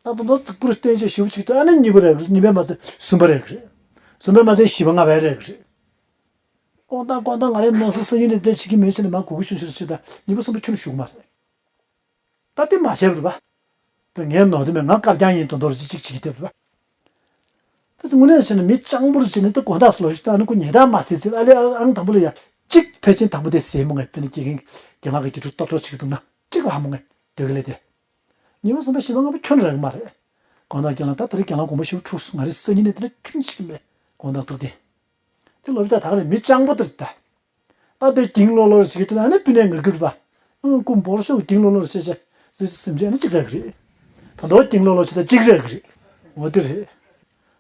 ད་དུང་ད་རྫིག་པོར་བསྟན་བྱས་ཞིབ་ཅིག་ཏུ་ཨ་ནི་གཉིས་པ་རེད། གཉིས་པའི་མ་ཚད་གསུམ་པ་རེད་གི་རེད། གསུམ་པའི་མ་ཚད་བཞི་པ་ལྔ་པའི་རེད་གི་རེད། དགོངས་དག་དགོངས་དག་ང་རའི་ནང་སྲིད་སང་ཉིན་ནས་བལྟས་བྱེད་ཀྱི་མེད་ཟེར་ནས་མ་གུ་གུ་ཤུ་ཤུ་ཤུ་ད་གཉིས་པ་གསུམ་པ་ཁྱོན་ཞུགས་མ་རེད། ད་དེ་མ་བྱས་པ་རེད་པ། ད་ངའི་ནང་དུ་མེད་ང་དཀར་རྐྱང་ཡིན་དོན་དོར་ཅིག་ཅིག་བྱེད་ཀྱི་བསྡད་པ་རེད་པ། ད་དངོས་གནས་བྱས་ན་མི་སྤྱང་པོར་བྱས་ནས་ད་དགོངས་དག་སུ་ལོ་ཞིག་ད་ཨ་ནི་ཁོ་ཉེ་དག་མ་ཟེར་ཚེ་ཨ་ལེ་ཨང་དང་པོ་ལ་ཡ་གཅིག་ཕལ་ཆེར་དང་པོ་དེ་ཟེར་མོ་ངས་དེ་ནི་དགེ་རྒན་རྒན་ལགས་ཀྱི་དགེ་ཕྲུག་ལྟ་གྲོགས་བྱེད་ཀྱི་འདུག་ན་གཅིག་ལ་མོ་ངས་སྡོད་ཀྱི་ལས་དེ། ཉི་མ་གསུམ་པ་བཞི་པ་ལྔ་པ་ཁྱོན་རག་གི་མ་རེད། དགོངས་དག་རྒན་ལགས་ད་ད་རེས་རྒན་ལགས་དགོངས་པ་ཞེ་པོ་འཁྲུགས་སོང་། ང་རེ་སང་ཉིན་ནས་དེ་འདྲ་ཁྱོན་ཆིག་མེད་དགོངས་དག་ཐུགས་བདེ། དེ་ལོ་བཞི་ད་ད་ག་རེ་མི་སྤྱང་པོ་དེ་རེད་ད། ད་ ད་དེ་གྱེན་ལོག་ལོག་བྱེད་ཀྱི་དེ་ལ་ནི་སྤུན་ནས་ངར་གྱི་རེད་པ། ཨང་། སྐུ་འབོར་ཤོག་གྱེན་ལོག་ལོག་བྱེད་བྱེད་ཟེར་སེམས་ཅན་ནི་གཅིག་རག་གི་རེད། ད་དོ་གྱེན་ལོག་ལོག་བྱེད་ད་གཅིག་རག་གི་རེད། འོ་དེ་རེད།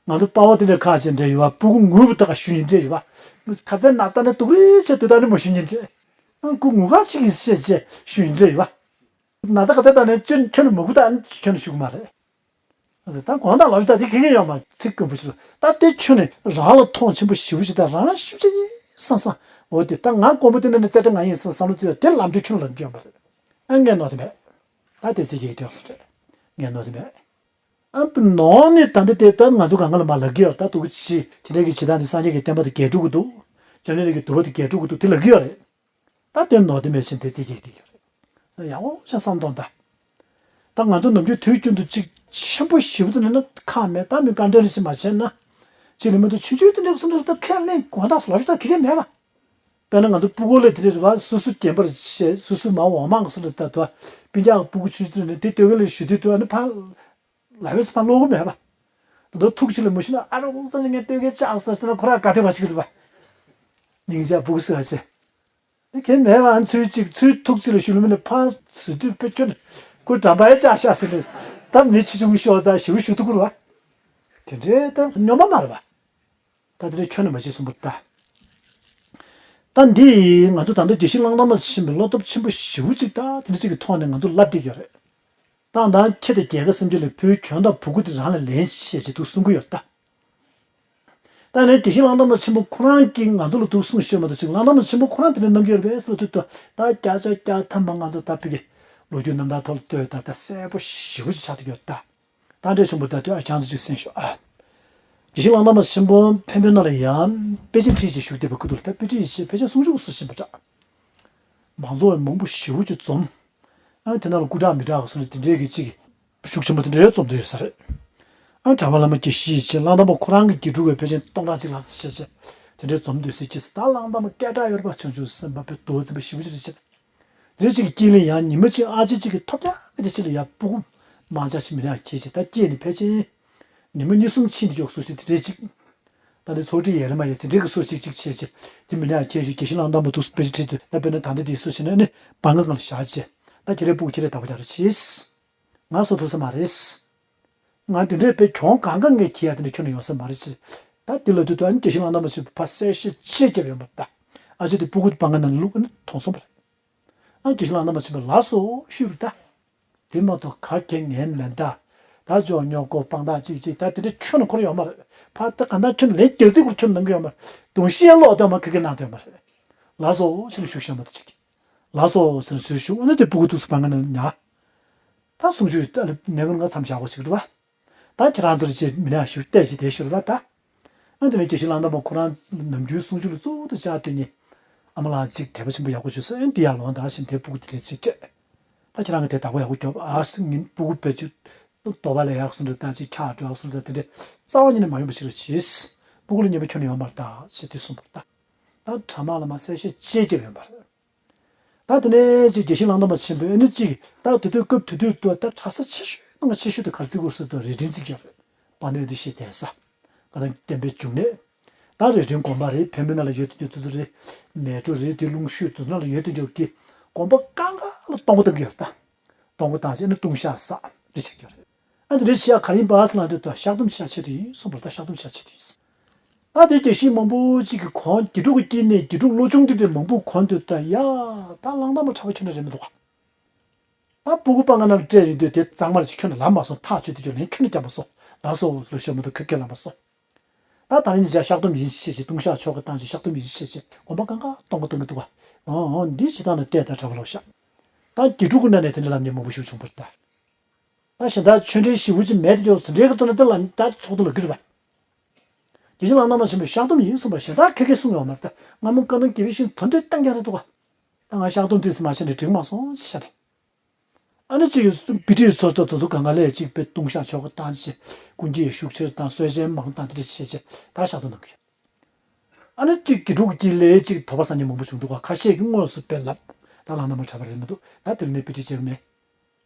ང་ཚོ་པ་བ་དེ་འདྲ་ཁ་ཅན་འདྲ་ཡོད་བ། སྤུ་གུ་ངུ་བ་ད་ག་ཞུ་ཡིན་འདྲ་ཡོད་བ། ཁ་ཚན་ན་ད་ནི་དུག་རེ་བྱེད་དུས་ད་ནི་མ་ཞུ་ཡིན་འདྲ། ཨང་། སྐུ་ངུ་ག་ཞིག་ཡིན་ཤེས་བྱེད་ཞུ་ཡིན་འདྲ་ཡོད་བ། ན་ཚ་ག་ཚད་ད་ནི་ཁྱོད་ཁྱོད་ནི་མ་གུ་ད་ནི་ཁྱོད་ནི་ཞུ་གི་མ་རེད། ད་གོང་དང་ལོག་ད་དེ་གི་གི་ཡོད་མ་ཚིག་དཀོན་པོ་ཞིག་ལ་ད་དེ་ཁྱོད་ནི་རང་ལ་མཐོང་ཆེན་པོ་ཞེ་པོ་ཞིག་ད་རང་ལ་ཞུ་ཅི་ཡིན་བསམ་བསམ། འོ་དེ་ད་ང་དཀོན་པོ་དེ་འདྲ་ནི་རྩེ་གྲ་ང་ཡིན་བསམ་བསམ་བློ་དེ་དེ་ལམ་དུ་ཁྱོད་ལ་འཇོན་པ་རེད། ཨ་ངས་ནོར་དེ་མེད། ད་དེ་ཚིག་གི་དེ་ཡོང་སོང་རེད། ངས་ནོར་དེ་མེད། ཨ་ནོར་ནི་ད་འདི་དེ་ད་ང་ཚོ་གང་ག་ལ་མ་ལབ་ཀྱི་ཡོད། ད་དུ་གི་ཆི་དེ་འདྲ་གི་ཇི་ལྟར་འདི་སངས་རྒྱས་ཀྱི་བསྟན་པ་དེ་རྒྱས་འགྲོ་གི་འདུག། འཇམ་དབྱངས་རིགས་ཀྱི་འདུལ་བ་དེ་རྒྱས་འགྲོ་གི་འདུག་དེ་ལབ་ཀྱི་ཡོད་རེད། ད་དེ་ནོར་དེ་མེད་ཕྱིན་དེ་ཚིག་གི་དེ་ཡོད་རེད། ཡག་པོ་ཞིག་བསམ་གཏོང་ད། ད་ང་ཚོ་ནམ་རྒྱུན་དུས་རྒྱུན་དུ་ཅིག་ཆེན་པོ་ཞེ་པོ་དེ་ནི་ན་ཁག་མེད། ད་མི་དཀར་འདོན་རེ་ཞིག་མ་བྱས་ན། ཅིག་ལས་མི་འདུག་ཆུང་ཆུང་དེ་འདྲ་གསུང་འདྲ་ད་ཁས་ལེན་དགོས་ད་ལབ་ཞིག་ད་གི་གེ་མེད་པ། དཔེར་ན་ང་ཚོ་སྤུ་གུ་ལ་དེ་འདྲ་བ་སུ་སུ་རྒན་པར་བྱས་སུ་སུ་མ་འོ་མ་གི་སུ་འདྲ་ད་དུ་སྤུན་ཀྱག་སྤུ་གུ་ཆུང་ཆུང་དེ་ནི་དེ་ལྟོས་གེ་ལ་ཞུ་དུས་དུ་ཨ་ནི་ཕ་ལབ་པས་ཕ་ལོག་གི་མེད་པ། ད་དུ་ཐུགས་ཆེ་ལ་མ་ཞུ་ན་ཨ་རོགས་ས་ནི་ངས་ལྟོས་གེ་ཅག་ས་ཞུ་ན་ཁོ་ར་ག་དེ་བ་ཞིག་གི་འདུག་པ། སྙིང་རྗེ་སྤུ་གུ་སུ་ཧ་ཆེ། དེ་གལ་མེད་པ་ཨ་ཚུལ་གཅིག་ཚུལ་ཐུགས་གཅིག་ལ་ཞུ་ལུ་མིན་ན་ཕ་ཟེར་དུས་དཔེ་ཁྱོད་ཁོ་འགྲམ་པ་ཡ་ཅག་ཤ་ཟེར་ནས་ད་མི་ཆེ་ཆུང་ཤོག་ཙག་ཞེ་པོ་ཞུ་ཐུབ་ཀྱི་རེད་བ། དེ་འདྲའི་ད་སྙོམས་པ་མ་རེད་བ། ད་དེ་འདྲའི་ཁྱོད་ནི་མ་བྱེད་གསུངས་པ་ད། ད་འདི་ང་ཚོ་ད་ལྟ་དགེ་བཤེས་གླང་དར་མ་ཆེན་པོའི་བློ་སྟོབས་ཆེན་པོ་ཞེ་པོ་ཅིག་ད་དེ་འདྲ་ཅིག་གི་ཐོག་ནས་ང་ཚོ་ལབ་བསྡད་ཀྱི་ཡོད་རེད། ཏང་དང་ཁྱེད་དང་རྒྱལ་ཁབ་སེམས་ཅན་ལ་བུ་གྱོན་དང་བུ་གུ་དེ་རང་ལ་ལེན་བྱེད་ཅེས་འདུག་གསུང་གི་ཡོད་ད། ད་ནི་དགེ་བཤེས་གླང་དར་མ་ཆེན་པོ་ཁོ་རང་གིས་ང་ཚོ་ལ་འདུག་གསུང་ཤེས་མ་གཏོགས་ཅིག་གླང་དར་མ་ཆེན་པོ་ཁོ་རང་དེ་འདྲ་གནང་གི་ཡོད་པས་ཟེར་ལ་དུས་དུ་ད་བརྒྱ་ཆ་བརྒྱ་ཐམ་པ་ང་ཚོ་ད་ཕི་གི་ལོ་རྒྱུས་རྣམ་ཐར་ཐོག་ལ་ལྟོས་ད་ད་གསལ་པོ་ཞེ་པོ་ཅིག་ཆགས་བསྡད་ཀྱི་ཡོད་ད། ད་འདྲའི་ཆུང་པོ་ད་དུས་ཨ་ཅང་ཚོ་ཅིག་གསན་ཤོག་ཨ། དགེ་བཤེས་གླང་དར་མ་ཆེན་པོ་འཕན་པོའི་ནང་ལ་ཡང་དཔེ་ཆ་ཁྲིད་ཅིག་བཞུགས་བསྡད་པའི་ཁུ་ཐུག་ལ་ད་དཔེ་ཁྲིད་ཅིག་ཕལ་ཆེར་གསུང་ཆོས་སུ་ཕྱིན་པ་འདྲ། མང་ཚོགས་མང་པོ་ཞེ་པོ་ཅིག་འཛོམས། ཨ་དེ་ནང་ལ་སྐུ་དྲག་མི་དྲག་གི་སོ་ནི་དེ་འདྲའི་གི་ཅིག་ཤུགས་ཆེན་པོ་དེ་འདྲའི་འཛོམས་དུ་ཡོད་ས་རེད། ཨ་གྲྭ་པ་བླ་མ་དགེ་བཤེས་ཅིག་གླང་དར་མ་ཁོ་རང་གི་དགེ་ཕྲུག་པའི་ཕལ་ཆེར་སྟོང་ཕྲག་ཅིག་ལྷག་ཙམ་བྱས་བྱས་དེ་འདྲའི་འཛོམས་དུ་ཡོད་ས་ཅིག་ད་གླང་དར་མ་སྐད་གྲགས་ཡོད་རེད་པ། བྱང་ཆུབ་སེམས་དཔའ་དཔེ་རྡོ་རྗེ་འཛིན་པ་ཞེ་པོ་ཅིག་རེད་ཅིག་དེ་འདྲའི་ཅིག་གི་དཀྱིལ་ལ་ཡང་ཉི་མ་གཅིག་ཨ་ཅེ་གཅིག་གི་ཐོབ་རྒྱག་གི་དེ་ཅིག་ལ་ཡང་སྤུ་གུ་མང་ཇག་ཅིག་མི་ནག་ཁྱེར་ཅིག་ད་སྐྱེས་ནས་ཕལ་ཆེར་ཉི་མ་གཉིས་གསུམ་ཕྱིན་དུ་འཇོག་སོ་ཞིག་དེ་འདྲའི་ཅིག་ད་ནི་ཚོགས་སྒྲིག་ཡས་ར་མ་ཡས་དེ་འདྲའི་གི་སོ་ཞིག་ཅིག་བྱས་ཅིག་དེ་མི་ནག་ཁྱེར་ཞིག་དགེ་བཤེས་གླང་དར་མ་འདུག་དཔེ་ཆ་ཁྲིད་དུས་ད་དཔེར་ན་ད་འདི་དེ་སོ་ཞིག་ན་ནི་བང་ག་སྒང་ལ་བཞག་ཅིག་ད་ཁྱེད་རའི་སྤུ་གུ་ཁྱེད་རའི་བདག་པོ་རྒྱག་རོགས་གྱིས། ང་བཟོ་ཐུབ་ས་མ་རེད། ང་འདི་འདྲའི་དཔེ་གྱོང་གང་ག་ངས་ཁྱེར་ཡ་དེ་འདྲ་ཁྱོན་ནས་ཡོང་ས་མ་རེད་ཅེས། ད་འདི་ལ་དུས་དུ་ཨ་ནི་དགེ་བཤེས་གླང་དར་མ་ཆེན་པོ་ཕར་གསལ་བཤད་ཅེས་བརྒྱབ་ཡོང་བ་ད། ཨ་ཅེ་དེ་སྤུ་གུ་དེ་བང་ག་ནང་ལ་བླུགས་ཨ་ནི་མཐོང་སོང་བ་རེད། ཨ་དགེ་བཤེས་གླང་དར་མ་ཆེན་པོ་ལགས་སོ་ཞུས་པ་ད། དེ་མ་གཏོགས་ག་གེ་ངན་ལན་ད། ད་ཅོ་ཉོ་གོ་སྤང་ཐག་ཅིག་ཅིག་ད་དེ་འདྲ་ཁྱོན་ནས་འཁོར་ཡོང་མ་རེད། ཕ་ད་ག་ན་ཁྱོན་ལན་རྒྱག་རྩིས་འཁོར་ཁྱོན་ནང་གི་ཡོང་མ་རེད། དུང་ཤི་ཡ་ལོག་དོན་མ་ག་གེ་ནང་དོན་མ་རེད། ལགས་སོ་ཞེས་ཞུ་ཤེས་མ་ཐུབ་ཅིག་ལགས་སོ་ཟེར་ནས་ཟུར་ཞུགས་ཨ་ནི་དེ་སྤུ་གུ་ཐུགས་སུ་བང་ག་ནང་ཉར། ད་གསུང་ཆོས་ལ་གནས་ངན་ང་མཚམས་བཞག་གོ་ཞིག་རེད་བ། ད་ཁྱེད་རང་ཚོར་ཅེས་མི་ནག་ཞུ་བལྟས་ཤིག་དེ་ཤོར་བ་ད། ཨ་དེ་ནས་དགེ་བཤེས་གླང་དར་མ་ཁོ་རང་ནམ་རྒྱུན་གསུང་ཆོས་ལ་གཙོ་བོ་དུ་བཅར་དུས་ནི། ཨ་མ་ལགས་ཅིག་དད་པ་ཆེན་པོ་ཡག་པོ་བྱོས་སོང་ཨ་ནི་དེ་ཡར་ལོངས་དང་ཞིང་དེ་སྤུ་གུ་དེ་དེ་ཚེ་སྤྲད། ད་ཁྱེད་རང་གི་དེ་བདག་པོ་ཡག་པོ་རྒྱོབ་ཨ་སི་ངན་སྤུ་གུ་བེད་སྤྱོད། ལྟོ་བ་ལས་ཡག་སོང་འདྲ་ད་ཅིག་ཁྱག་འགྲོ་ཡག་སོང་འདྲ་དེ་འདྲ་རྩ་བ་ཉིད་ནས་མ་ཡོང་བ་ཞིག་ལ་བྱས། སྤུ་གུ་ལ་ཉེས་པ་ཁྱོན་ནས་ཡོད་མ་རེད་ད་ཞེས་དེ་གསུངས་པ་རེད་ད། ད་གྲྭ་མ་བླ་མ་གསལ་བཤད་ཅེས་བརྒྱབ་ཡོད་པ་རེད། ད་དེ་ནས་ཅིག་དགེ་བཤེས་གླང་དར་མ་ཆེན་པོས་ཨ་ནི་ཅིག་ད་དེ་དུས་སྐབས་དེ་དུས་དུ་ད་གྲྭ་ས་ཆེ་ཤོས་ནང་ཆེ་ཤོས་དུ་ག་རེ་བརྩི་དགོས་ཟེར་དུས་རེ་འདུན་བརྩི་གི་རེད། དཔལ་ལྡན་འདི་ཤེས་ལྡན་ས། བཀའ་གདམས་བསྟན་པའི་འབྱུང་གནས། ད་རེ་འདུན་དགོན་པ་རེད། བོད་མི་ནང་ལ་ཡོད་དུ་འཇོག་དུས་ཚོད་རེད། མལ་གྲོ་རེད་དེ་ལུང་ཤུལ་དུ་ནང་ལ་ཡོད་དུ་འཇོག་གི་དགོན་པ་གང་ག་ལ་གཏོང་སྒོ་བཏང་གི་ཡོད་ད། གཏོང་སྒོ་བཏང་བྱས་ནས་ལྟུང་བཤགས་བསགས་རེ་བྱེད་ཀྱི་རེད། ཨ་འདི་རེ་བྱེད་ཡག་ག་རེ་ཡིན་པ་ཟེར་ལ་འདི་ལྟ་བཤགས་སྡོམ་བྱ་ཆེད་དུ་ཡིན་གསུངས་པ་རེད་ད། བཤགས་སྡོམ་བྱ་ཆེད་དུ་ཡིན། ད་དེ་དགེ་བཤེས་མང་པོ་ཅིག་གི་གོང་དགེ་ཕྲུག་གི་དཀྱིལ་ནས་དགེ་ཕྲུག་བློ་ཆུང་འདི་འདྲའི་མང་པོ་གོང་དུ་ད་ཡ་ད་གླང་དར་མ་གྲྭ་པ་ཁྱོད་འདྲ་རེད་མི་འདུག་ག་ད་སྤུ་གུ་སྤང་ག་ནང་ལ་སྤྲད་ཡོང་དུས་དེ་གཙང་མར་ཅིག་ཁྱོན་ནས་ལབ་མ་སོང་། ཐག་ཆོད་དུས་ཁྱོད་ལན་ཁྱོན་ནས་བརྒྱབ་མ་སོང་། ལགས་སོ་ལོ་ཤོར་མི་འདུག་ཁ་སྐད་ལབ་མ་སོང་། ད་ད་རིང་ཉིན་ཞག་བཤགས་སྡོམ་ཡིན་ཞེས་བྱས་ལྟུང་བཤགས་ཆོ་ག་བཏང་ཞིང་བཤགས་སྡོམ་ཡིན་ཞེས་བྱས་དགོན་པ་གང་ག་གཏོང་ག་གཏོང་གི་འདུག་ག་འོ་འོ་འདི་ཇི་ལྟར་ན་བལྟས་ད་གྲྭ་པ་ལོ་ཤག་ད་དགེ་ཕྲུག་གི་ནང་ནས་དེ་འདྲ་ལབ་མཁན་མང་པོ་ཞིག་བྱུང་བ་རེད་ད། ད་གཞན་དག་ཆོས་འབྲེལ་ཞེ་པོ་ཅིག་མེད་དུ་འཇོག་ཟིན་འབྲས་ཀྱི་ཐོག་ནས་དེ་ལ་ད་ཚོགས་འདུ་ལ་གིར་བ། དགེ་བཤེས་གླང་དར་མ་ཆེན་པོས་བཤགས་སྡོམ་ཡིན་གསུངས་པ་གཞན་དག་ཁ་ཁས་གསུངས་ཡོད་མ་རེད་ད། སྔ་མོ་བཀའ་གདམས་དགེ་བའི་ཤིང་དོན་འབྲེལ་བཏང་རྒྱུ་རེད་འདུག་ག་ད་ང་བཤགས་སྡོམ་དུས་སུ་མ་བྱས་ནས་འགྲིག་མ་སོང་ཞེས་བཤད་རེད། ཨ་ནི་གཅིག་ཡོད་པི་ཊི་ཚོ་ལྟ་དེ་ཚོ་གང་ག་ལས་གཅིག་པའི་ལྟུང་བཤགས་ཆོ་ག་བཏང་ཞེས་ཀུན་གྱིས་ཤུགས་ཆེར་དང་གསོལ་ཇ་མང་དང་དེ་འདྲ་བྱས་བྱས་ད་བཤགས་སྡོམ་གནང་གི་ཡོད། ཨ་ནི་གཅིག་དགེ་ཕྲུག་གི་དཀྱིལ་ལས་གཅིག་དོགས་པ་ཟ་མཁན་མང་པོ་བྱུང་འདུག་ག་ཁ་ཤས་ཀྱིས་དངོས་སུ་དཔེ་ལབ། ད་གླང་དར་མ་གྲྭ་པ་རེད་མི་འདུག་ད་དེ་རིང་ནས་པི་ཊི་བྱས་མེད།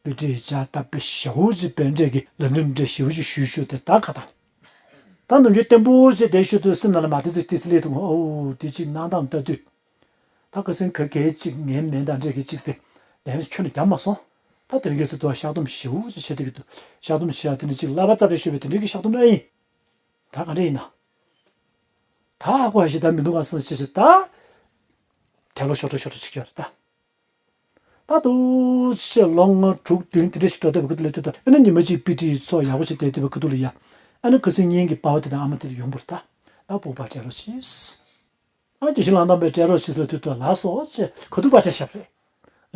པི་ཊི་བྱས་ད་དཔེ་ཞེ་པོ་ཅིག་པཎ་གྲུབ་ཀྱི་ལམ་རིམ་འདྲ་ཞེ་པོ་ཅིག་ཞུས་ཞུས་ཏེ་ད་ཁ་བཏང་། ད་ནམ་རྒྱུན་བརྟན་པོ་ཅིག་བསྡད་ཞུས་དུས་སེམས་ནང་ལ་མ་ཏི་ཙི་ཏི་ཙི་སླེབས་འདུག་ཨོ་དེ་གཅིག་གནང་སྟངས་ལྟ་དུས། ད་ཁ་སང་ག་གེ་གཅིག་ངའི་མེ་དང་འདྲེ་གི་གཅིག་པས་ལན་ཁྱོན་ནས་བརྒྱབ་མ་སོང་། ད་དེ་རིང་གི་སུ་དུ་བ་བཤགས་སྡོམ་ཞེ་པོ་ཅིག་བྱེད་དེ་གི་འདུག་བཤགས་སྡོམ་བྱེད་ཡ་དེ་འདྲ་ཅིག་བསླབ་པ་རྩ་བྲལ་ཤོར་བའི་དེ་འདྲའི་གི་བཤགས་སྡོམ་ཨེ་ཡིན། ད་ག་འདྲ་ཡིན་ན། ད་ཧ་གོ་ཡ་ཞིག་ད་མི་འདུག་ག་སེམས་ཤེས་ཤིག་ད། དལ་ལོ་ཤོར་འགྲོ་ཤོར་འགྲོ་ཅིག་ཡོད་རེད་ད། ད་དུ་ཆེ་ལོ་ལྔ་དྲུག་བདུན་དེ་འདྲ་ཞིག་འགྲོ་བསྡད་པའི་སྐབས་དུ་ལ་དུས་དུ་ཨ་ནི་ཉི་མ་གཅིག་པི་ཊི་ཚོགས་ཡག་པོ་ཞིག་བསྡད་བསྡད་པའི་སྐབས་དུ་ལ་ཡ། ཨ་ནི་ཁ་སང་གཉེན་གྱི་པ་ཕ་དེ་དང་ཨ་མ་དེ་ལ་ཡོང་བར་ད། ད་སྤུག་པ་སྤྲད་རོགས་གྱིས། ཨ་དགེ་བཤེས་གླང་ཐང་པས་སྤྲད་རོགས་གྱིས་ལ་དུས་དུ་ལགས་སོ་ཅེས་ཁ་ཐུག་པ་སྤྲད་བཞག་པ་རེད།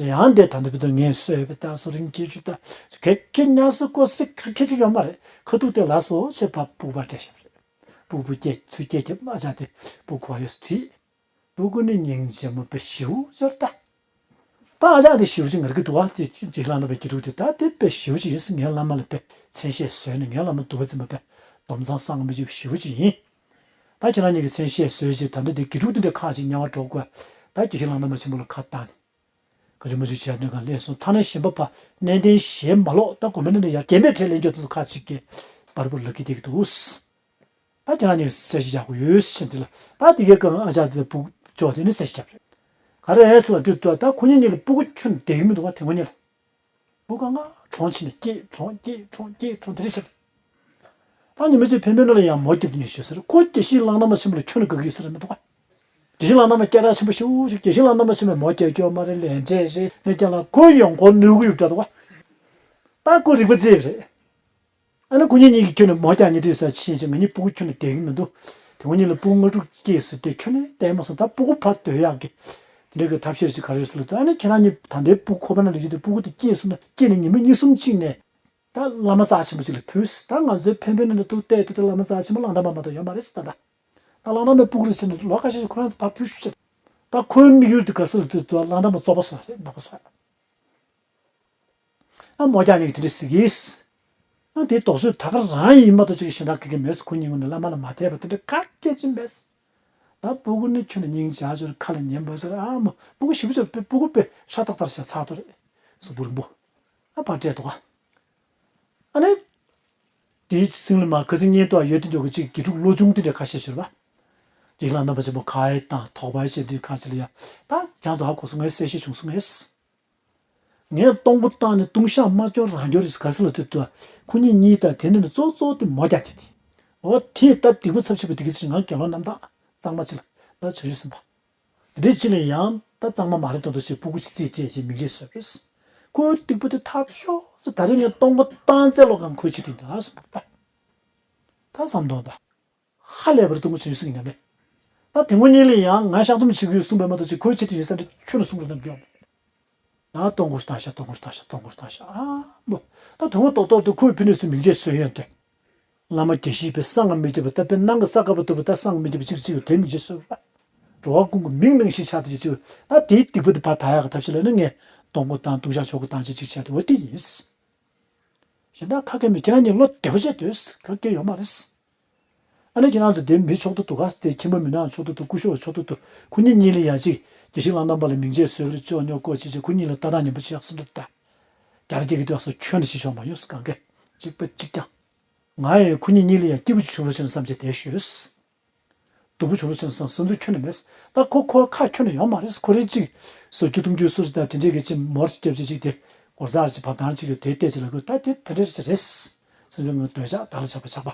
ཡང་དེ་ད་འདི་བུ་དུ་ངས་གསོས་པའི་ད་སོ་རིང་སྐྱེ་རྒྱུ་ད་གེ་གེ་ཉ་སི་ཀོ་སི་ག་གེ་ཅིག་ཡོད་མ་རེད། ཁ་ཐུག་དེ་ལགས་སོ་ཅེས་ཕ་སྤུག་པ་སྤྲད་བཞག་པ་རེད། སྤུག་པ་སྐྱེ་ཚུལ་སྐྱེ་རྒྱབ་ཨ་ཅག་དེ་སྤུག་གོ་ཡོད་དྲིས། སྤུ་གུ་ནི་སྙིང་རྗེ་མོ་དཔེ་ཞེ་པོ་ཅིག་ཡོད་རེད་ད། ད་ཨ་ཅག་དེ་ཞེ་པོ་ཅིག་ངར་གི་འདུག་བ། དེ་རྗེས་ལ་ནོར་བའི་དགེ་ཕྲུག་དེ་ད་དེ་དཔེ་ཞེ་པོ་ཅིག་ཡིན་ཟེར། ངའི་བླ་མ་ལ་དཔེ་མཚན་ཤས་བཟོས་ནས་ངའི་བླ་མ་འདུག་པ་འཛིན་པ་དཔེ་སྡོམ་ཚང་བསམ་མི་བྱེད་པ་ཞེ་པོ་ཅིག་ཡིན། ད་ཁྱེད་རང་གཉིས་ཀྱི་མཚན་ཤས་བཟོས་རྗེས་ད་ལྟ་དེ་དགེ་ཕྲུག་དེ་འདྲ་ཁག་ཅིག་དམྱལ་བར་འགྲོ་དགོས། ད་དགེ་བཤེས་གླང་ཐང་པ་ཆེན་པོ་ལ་ཁ་བཏང་ནས། ག་ཅུ་མ་ཅུ་བྱས་ནས་གང་ལས་སོང་ཐ་ན་གཞན་པ་ཕ་གནས་བརྟན་གཞན་མ་ལོག་ད་དགོན་པ་ནས་ནས་ཡར་རྒན་པའི་གྲས་ལེན་རྒྱུ་དེ་ཚོ་ཁག་ཅིག་གིས་པར་པོ་ལག་གི་བསྡད་ཀྱི་འདུག་ད་ཁྱེད་རང་གཉིས་གསལ་བཤད་རྒྱག་དགོས་ཡོད་ཟེར་དེ་ལ་ད་དེ་གའི་སྐབས་ཨ་ཅག་དེ་ལ་སྤུ་གུ་ཅོག་དེ་ནི་གསལ་བཤད་རྒྱབ་རེད། ག་རེ་ཟེར་ལ་དུས་ད་ཁོ་གཉིས་གཉིས་ལ་སྤུ་གུ་ཁྱོན་བསྡད་ཀྱི་མི་འདུག་བ། དེ་ཁོ་གཉིས་ལ་སྤུ་གུ་ང་གྲོངས་ཕྱིན་ནས་སྐྱེས་གྲོངས་སྐྱེས་གྲོངས་སྐྱེས་གྲོངས་དེ་རེད་ཟེར། ད་ཉི་མ་གཅིག་འཕན་པོའི་ནང་ལ་ཡང་མོ་སྐྱེས་དུས་ནས་ཞུས་ཟེར། ཁོ་དགེ་བཤེས་གླང་ཐང་པ་ཆེན་པོ་ལ་ཁྱོན་ནས་དགའ་གི་ཡོད་ས་རེད་མི་འདུག་བ། དགེ་བཤེས་གླང་ཐང་པ་སྐད་གྲགས་ཆེན་པོ་ཞེ་པོ་ཞིག་དགེ་བཤེས་གླང་ཐང་པ་ཆེན་པོས་མོ་སྐྱེས་སྐྱོ་མ་རེད་ལས་འབྲས་རེད་ནས་ཀྱང་ལ་ཁོའི་ཡོང་ཁོ་ནུས་གི་ཡོད་འདྲ་འདུག་བ། ད་ཁོ་རིག་པ་རྩེ་རེད། ཨ་ནི་སྐུ་ཉིད་གཉིས་ཀྱིས་ཁྱོད་ནི་མོ་རྒྱག་ཉེ་དུས་ས་ཕྱིན་ཞིང་ང་གཉིས་སྤུ་གུ་ཁྱོད་ནི་བསྡད་ཀྱི་མི་འདུག་དེ་ཁོ་གཉིས་ལ་སྤུ་གུ་ལྔ་དྲུག་སྐྱེས་སུ་དེ་ཁྱོད་ནི་བསྡད་མ་སོང་། ད་སྤུ་གུ་ཕར་སྡོད་ཡག་གི་དེ་འདྲ་གི་ཐབས་ཤེས་ཅིག་ག་རེ་ཟེར་ལ་དུས་ཨ་ནི་ཁྱེད་རང་གཉིས་ད་ལྟའི་སྤུ་གུ་ཁོ་པ་ན་ལས་ཀྱི་དུས་སྤུ་གུ་དེ་སྐྱེས་སོང་ན་སྐྱེས་ནས་ཉི་མ་གཉིས་གསུམ་གཅིག་ནས་ད་བླ་མ་རྩ་ཆེན་པོ་ཅིག་ལ་ཕུལ། ད་ང་ཚོའི་འཕན་པོའི་ནང་ལ་ཐུག་བལྟས་དུས་ད་བླ་མ་རྩ་ཆེན་པོ་གླང་ཐང་པ་མ་གཏོགས་ཡོད་མ་རེད་ཟེར། ད་ད་ད་གླང་ཐང་པའི་སྤུ་གུ་རེད་ཟེར་ནས་ལོ་ཁ་ཤས་ཤིག་ཁོ་རང་ཚོ་ཕར་ཕུལ་ཞུ་བྱེད། ད་ཁོའི་དམིགས་ཡུལ་དེ་ག་ཟེར་ལ་དུས་ད་གླང་ཐང་པ་བཙོག་པ་བཟོ་རེད། ནག་པོ་བཟོ། ཨ་མོ་རྒྱག་ཉེ་གི་དེ་འདྲ་ཟེར་གིས། ཨ་དེའི་དོགས་གཅོད་ད་ག་རང་ཡིན་མ་གཏོགས་ཅིག་གཞན་དག་གི་གི་མེད། ཁོ་གཉིས་ངོ་ནས་བླ་མ་ལ་མ་དད་པ་དེ་འདྲ་ག་སྐད་ཅིག་མེད། ད་སྤུ་གུ་ནི་ཁྱོད་ནི་སྙིང་རྗེ་ཅོར་ཁ་ལ་ཉན་པ་ཅོར་ཨ་མོ་སྤུ་གུ་ཞིབ་ཅོར་པེ་སྤུ་གུ་པེ་ཧྲ་ཏག་ཏག་བྱས་ཚར་ཐུབ་རེད། གཟུགས་པོ་རིང་པོ། ཨ་ཕར་སྤྲད་འདུག་ག་ཨ་ནི། དེའི་སྲིང་ལ་མ་ཁ་སང་བརྙན་ཐུང་ཡོད་དེ་འཇོག་གི་ཅིག་དགེ་ཕྲུག་བློ་ཆུང་དེ་འདྲ་ཁ་ཤས་ཤོར་བ། དགེ་བཤེས་གླང་ཐང་པ་ཆེན་པོ་ཁ་ཡེ་དང་དོགས་པ་ཡེ་བྱས་དེ་ཁ་ཤས་ལ་ཡ། ད་ཁྱང་ཚོ་ཧ་གོ་སོང་ངས་གསལ་བཤད་བྱུང་སོང་ངས། ངས་གཏོང་སྒོ་བཏང་ནས་ལྟུང་བཤགས་མ་སྐྱོར་རང་སྐྱོར་རེད་ག་ཟེར་ལ་དུས་དུ། ཁོ་གཉིས་གཉིས་དང་དེ་འདྲ་ནི་གཙོ་གཙོ་དེ་མོ་རྒྱག་གི་དེ། འོ་དེས་ད་སྡིག་པ་ཚབས་ཆེ་བ་དེ་གི་ཚེ་ང་དགེ་སློང་རྣམ་དག་གཙང་མ་ཅི་ལ་ད་བྱ་ཞུ་ཟིན་པ། དེ་འདྲའི་ཅི་ལ་ཡང་ད་གཙང་མ་མ་རེད་མདོག་མདོག་བྱས་སྤུ་གུ་ཅི་རྩིས་སྤྲད་ཅིག་མིག་འབྱེད་བཟོས་པས། ཁོའི་སྡིག་པ་དེ་ཐག་ཤོག་ཟེར། ད་རེས་ངས་གཏོང་སྒོ་བཏང་ཚད་ལོ་གང་ཁོའི་ཆེད་དུ་ཡིན་ད་གསུངས་པ། ད་བསམ་དོན་ད། ཧ་ལས་པར་གཏོང་སྒོ་བྱེད་སྲིད་ཀྱི་ཉམས་ལེན། ད་དེ་ངོ་གཉིས་ལ་ཡང་ང་བཤགས་སྡོམ་བྱེད་ཀྱི་ཡོད་གསུངས་པའི་མ་གཏོགས་ཅིག་ཁོའི་ཆེད་དུ་ཡིན་ས་འདྲ་ཁྱོན་ནས་གསུང་རོགས་གནང་གི་ཡོད་མ་རེད། ད་གཏོང་སྒོ་བཏང་ཤག་གཏོང་སྒོ་བཏང་ཤག་གཏོང་སྒོ་བཏང་ཤག་ཨ་མོ། ད་དོན་ངོ་ཏོག་ཏོག་ཏུ་ཁོའི་ཕི་ནས་སུ་མིག་འབྱེད་བཟོས་ཡོད་འདུག་བླ་མ་དགེ་བཤེས་པས་གསང་སྔགས་མི་བརྗེད་པ་ལྟ་བུའི་སྣང་གི་ས་དཀར་པོ་ཐུབ་པ་ད་གསང་སྔགས་མི་བརྗེད་པ་གཅིག་གཅིག་དེ་མི་བརྗེད་སོ། འགྲོ་བ་ཀུན་གྱི་མིང་ནང་བཞིན་ཆགས་ཏེ་གཅིག་ད་དེའི་སྡིག་པ་དེ་ཕར་དག་ཡག་གི་ཐབས་ཤེས་ལ་ནི་ངས་གཏོང་སྒོ་བཏང་ལྟུང་བཤགས་ཆོ་ག་བཏང་བྱས་གཅིག་བྱས་ཏེ་འོ་དེ་ཡིན། གཞན་དག་ཁ་སྐད་མེད། ཁྱེད་རང་གཉིས་བློ་བདེ་པོ་བྱས་སྡོད། ཁ་སྐད་ཡོད་མ་རེད། ཨ་ནི་ཁྱེད་རང་ཚོ་དེ་མི་ཕྱོགས་བསྡུ་འདུག་ག་དེ་ཁྱིམ་པ་མི་ནག་ཕྱོགས་བསྡུ་འདུག་སྐུ་ཞབས་ཕྱོགས་བསྡུ་འདུག་ཁོ་གཉིས་གཉིས་ལ་ཡང་གཅིག་དགེ་བཤེས་གླང་ཐང་པ་ལ་མིང་ཆད་བཟོས་པར་ཅོག་ཉོ་ཀོ་བྱེད་བྱེད་ཁོ་གཉིས་ལ་ལྟ་སྟངས་ངན་པ་ཅིག་ཡག་སོང་འདུག་ད། རྒྱ་ར་རྒྱ་གི་དུས་སུ་ཁྱོན་ནས་ཅི་ཆོག་མ་ཡོང་སི་གང་གས་གཅིག་པ་གཅིག་ཀྱང་། ང་ཡང་ཁོ་གཉིས་གཉིས་ལ་ཡང་སྐྱིད་པོ་ཅིག་བྱུང་རོགས་བྱས་ན་བསམ་བྱས་དེ་ཞུས། སྡུག་པོ་བྱུང་རོགས་བྱས་ན་བསམ་བསམ་ཚུལ་ཁྱོན་ནས་མེད། ད་ཁོ་ཁོ་ཁ་ཁྱོན་ནས་ཡོང་མ་རེད། ཁོ་རེ་གཅིག་སོ་བཅུ་སྟོང་བཅུ་སུ་རེད། ད་དེ་འདྲས་གི་ཅིག་མོར་ཅིག་རྒྱབ་ཅིག་ཅིག་དེ་སྒོར་ཟ་རེ་ཅིག་བབ་ཐང་ཅིག་གི་དེ་བལྟས་ཅིག་ལ་ཁོ་ད་དེ་དེ་འདྲས་ཅིག་རེད། སེམས་ཅན་ངོས་འདོད་ཆགས་བདག་ལ་ཆགས་པ་ཆགས་པ།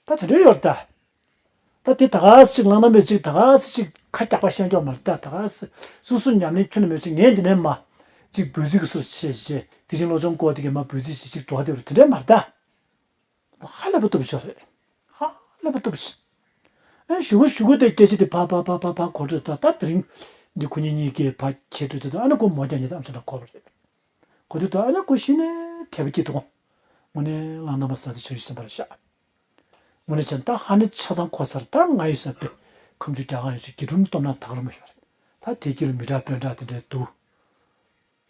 ད་དེ་འདྲས་ཡོད་རེད་ད། ད་དེ་ད་ག་སེ་ཅིག་ལང་ན་མེད་ཅིག་ད་ག་སེ་ཅིག་ཁ་རྒྱག་པ་ཤེས་ཀྱོག་མ་རེད་ད། ད་ག་སེ་སུ་སུ་ཉམས་ལེན་ཁྱོན་ནས་མེད་ཅིག་ངས་འདི་ནས་མ་ཅིག་འབོད་ཚིག་གི་སུ་ཆེ་ཆེ་དེ་བཞིན་བློ་སྦྱོང་སྐོར་དེ་གས་མ་འབོད་ཚིག་ཅིག་ཅིག་འགྲོ་བ་དེ་རེད། དེ་འདྲས་མ་རེད་ད། ཧ་ལས་པ་སྟོབས་ཤོར་རེད། ཧ་ལས་པ་སྟོབས་ཤོར། ཨེ་ཞུ་གུ་ཞུ་གུ་དེ་སྐད་ཆ་དེ་ཕ་ཕ་ཕ་ཕ་ཕ་གོ་འགྲོ་ད། ད་དེ་རིང་འདི་ཁོ་གཉིས་གཉིས་ཀས་ཕ་ཁྱེད་འགྲོ་དུས་ད་ཨ་ནི་ཁོ་མོ་རྒྱག་ཉེ་དམ་ཆོ་ན་གོ་བ་རེད། གོ་དུས་ད་ཨ་ནི་ཁོ་གཞི་ནས་དད་པ་སྐྱེས་འདུག་དངོས་གནས་གླང་ཐང་པ་ས་དེ་བྱང་ཆུབ་སེམས་དཔའ་རེད་ཤག་དངོས་གནས་བྱས་ན་ད་ཧ་ནི་ཆ་ཚང་གོ་ས་རེད། ད་ང་ཡོད་ས་དེ་ཁམས་ཆུ་རྒྱ་གར་ཡོད་ཅིག་དགེ་ཕྲུག་སྟོབས་ན་ད་ག་རུ་མ་ཤོར་རེད། ད་དེ་དཀྱིལ་ལ་མི་དྲག་དཔོན་དྲག་དེ་འདྲས་འདུག་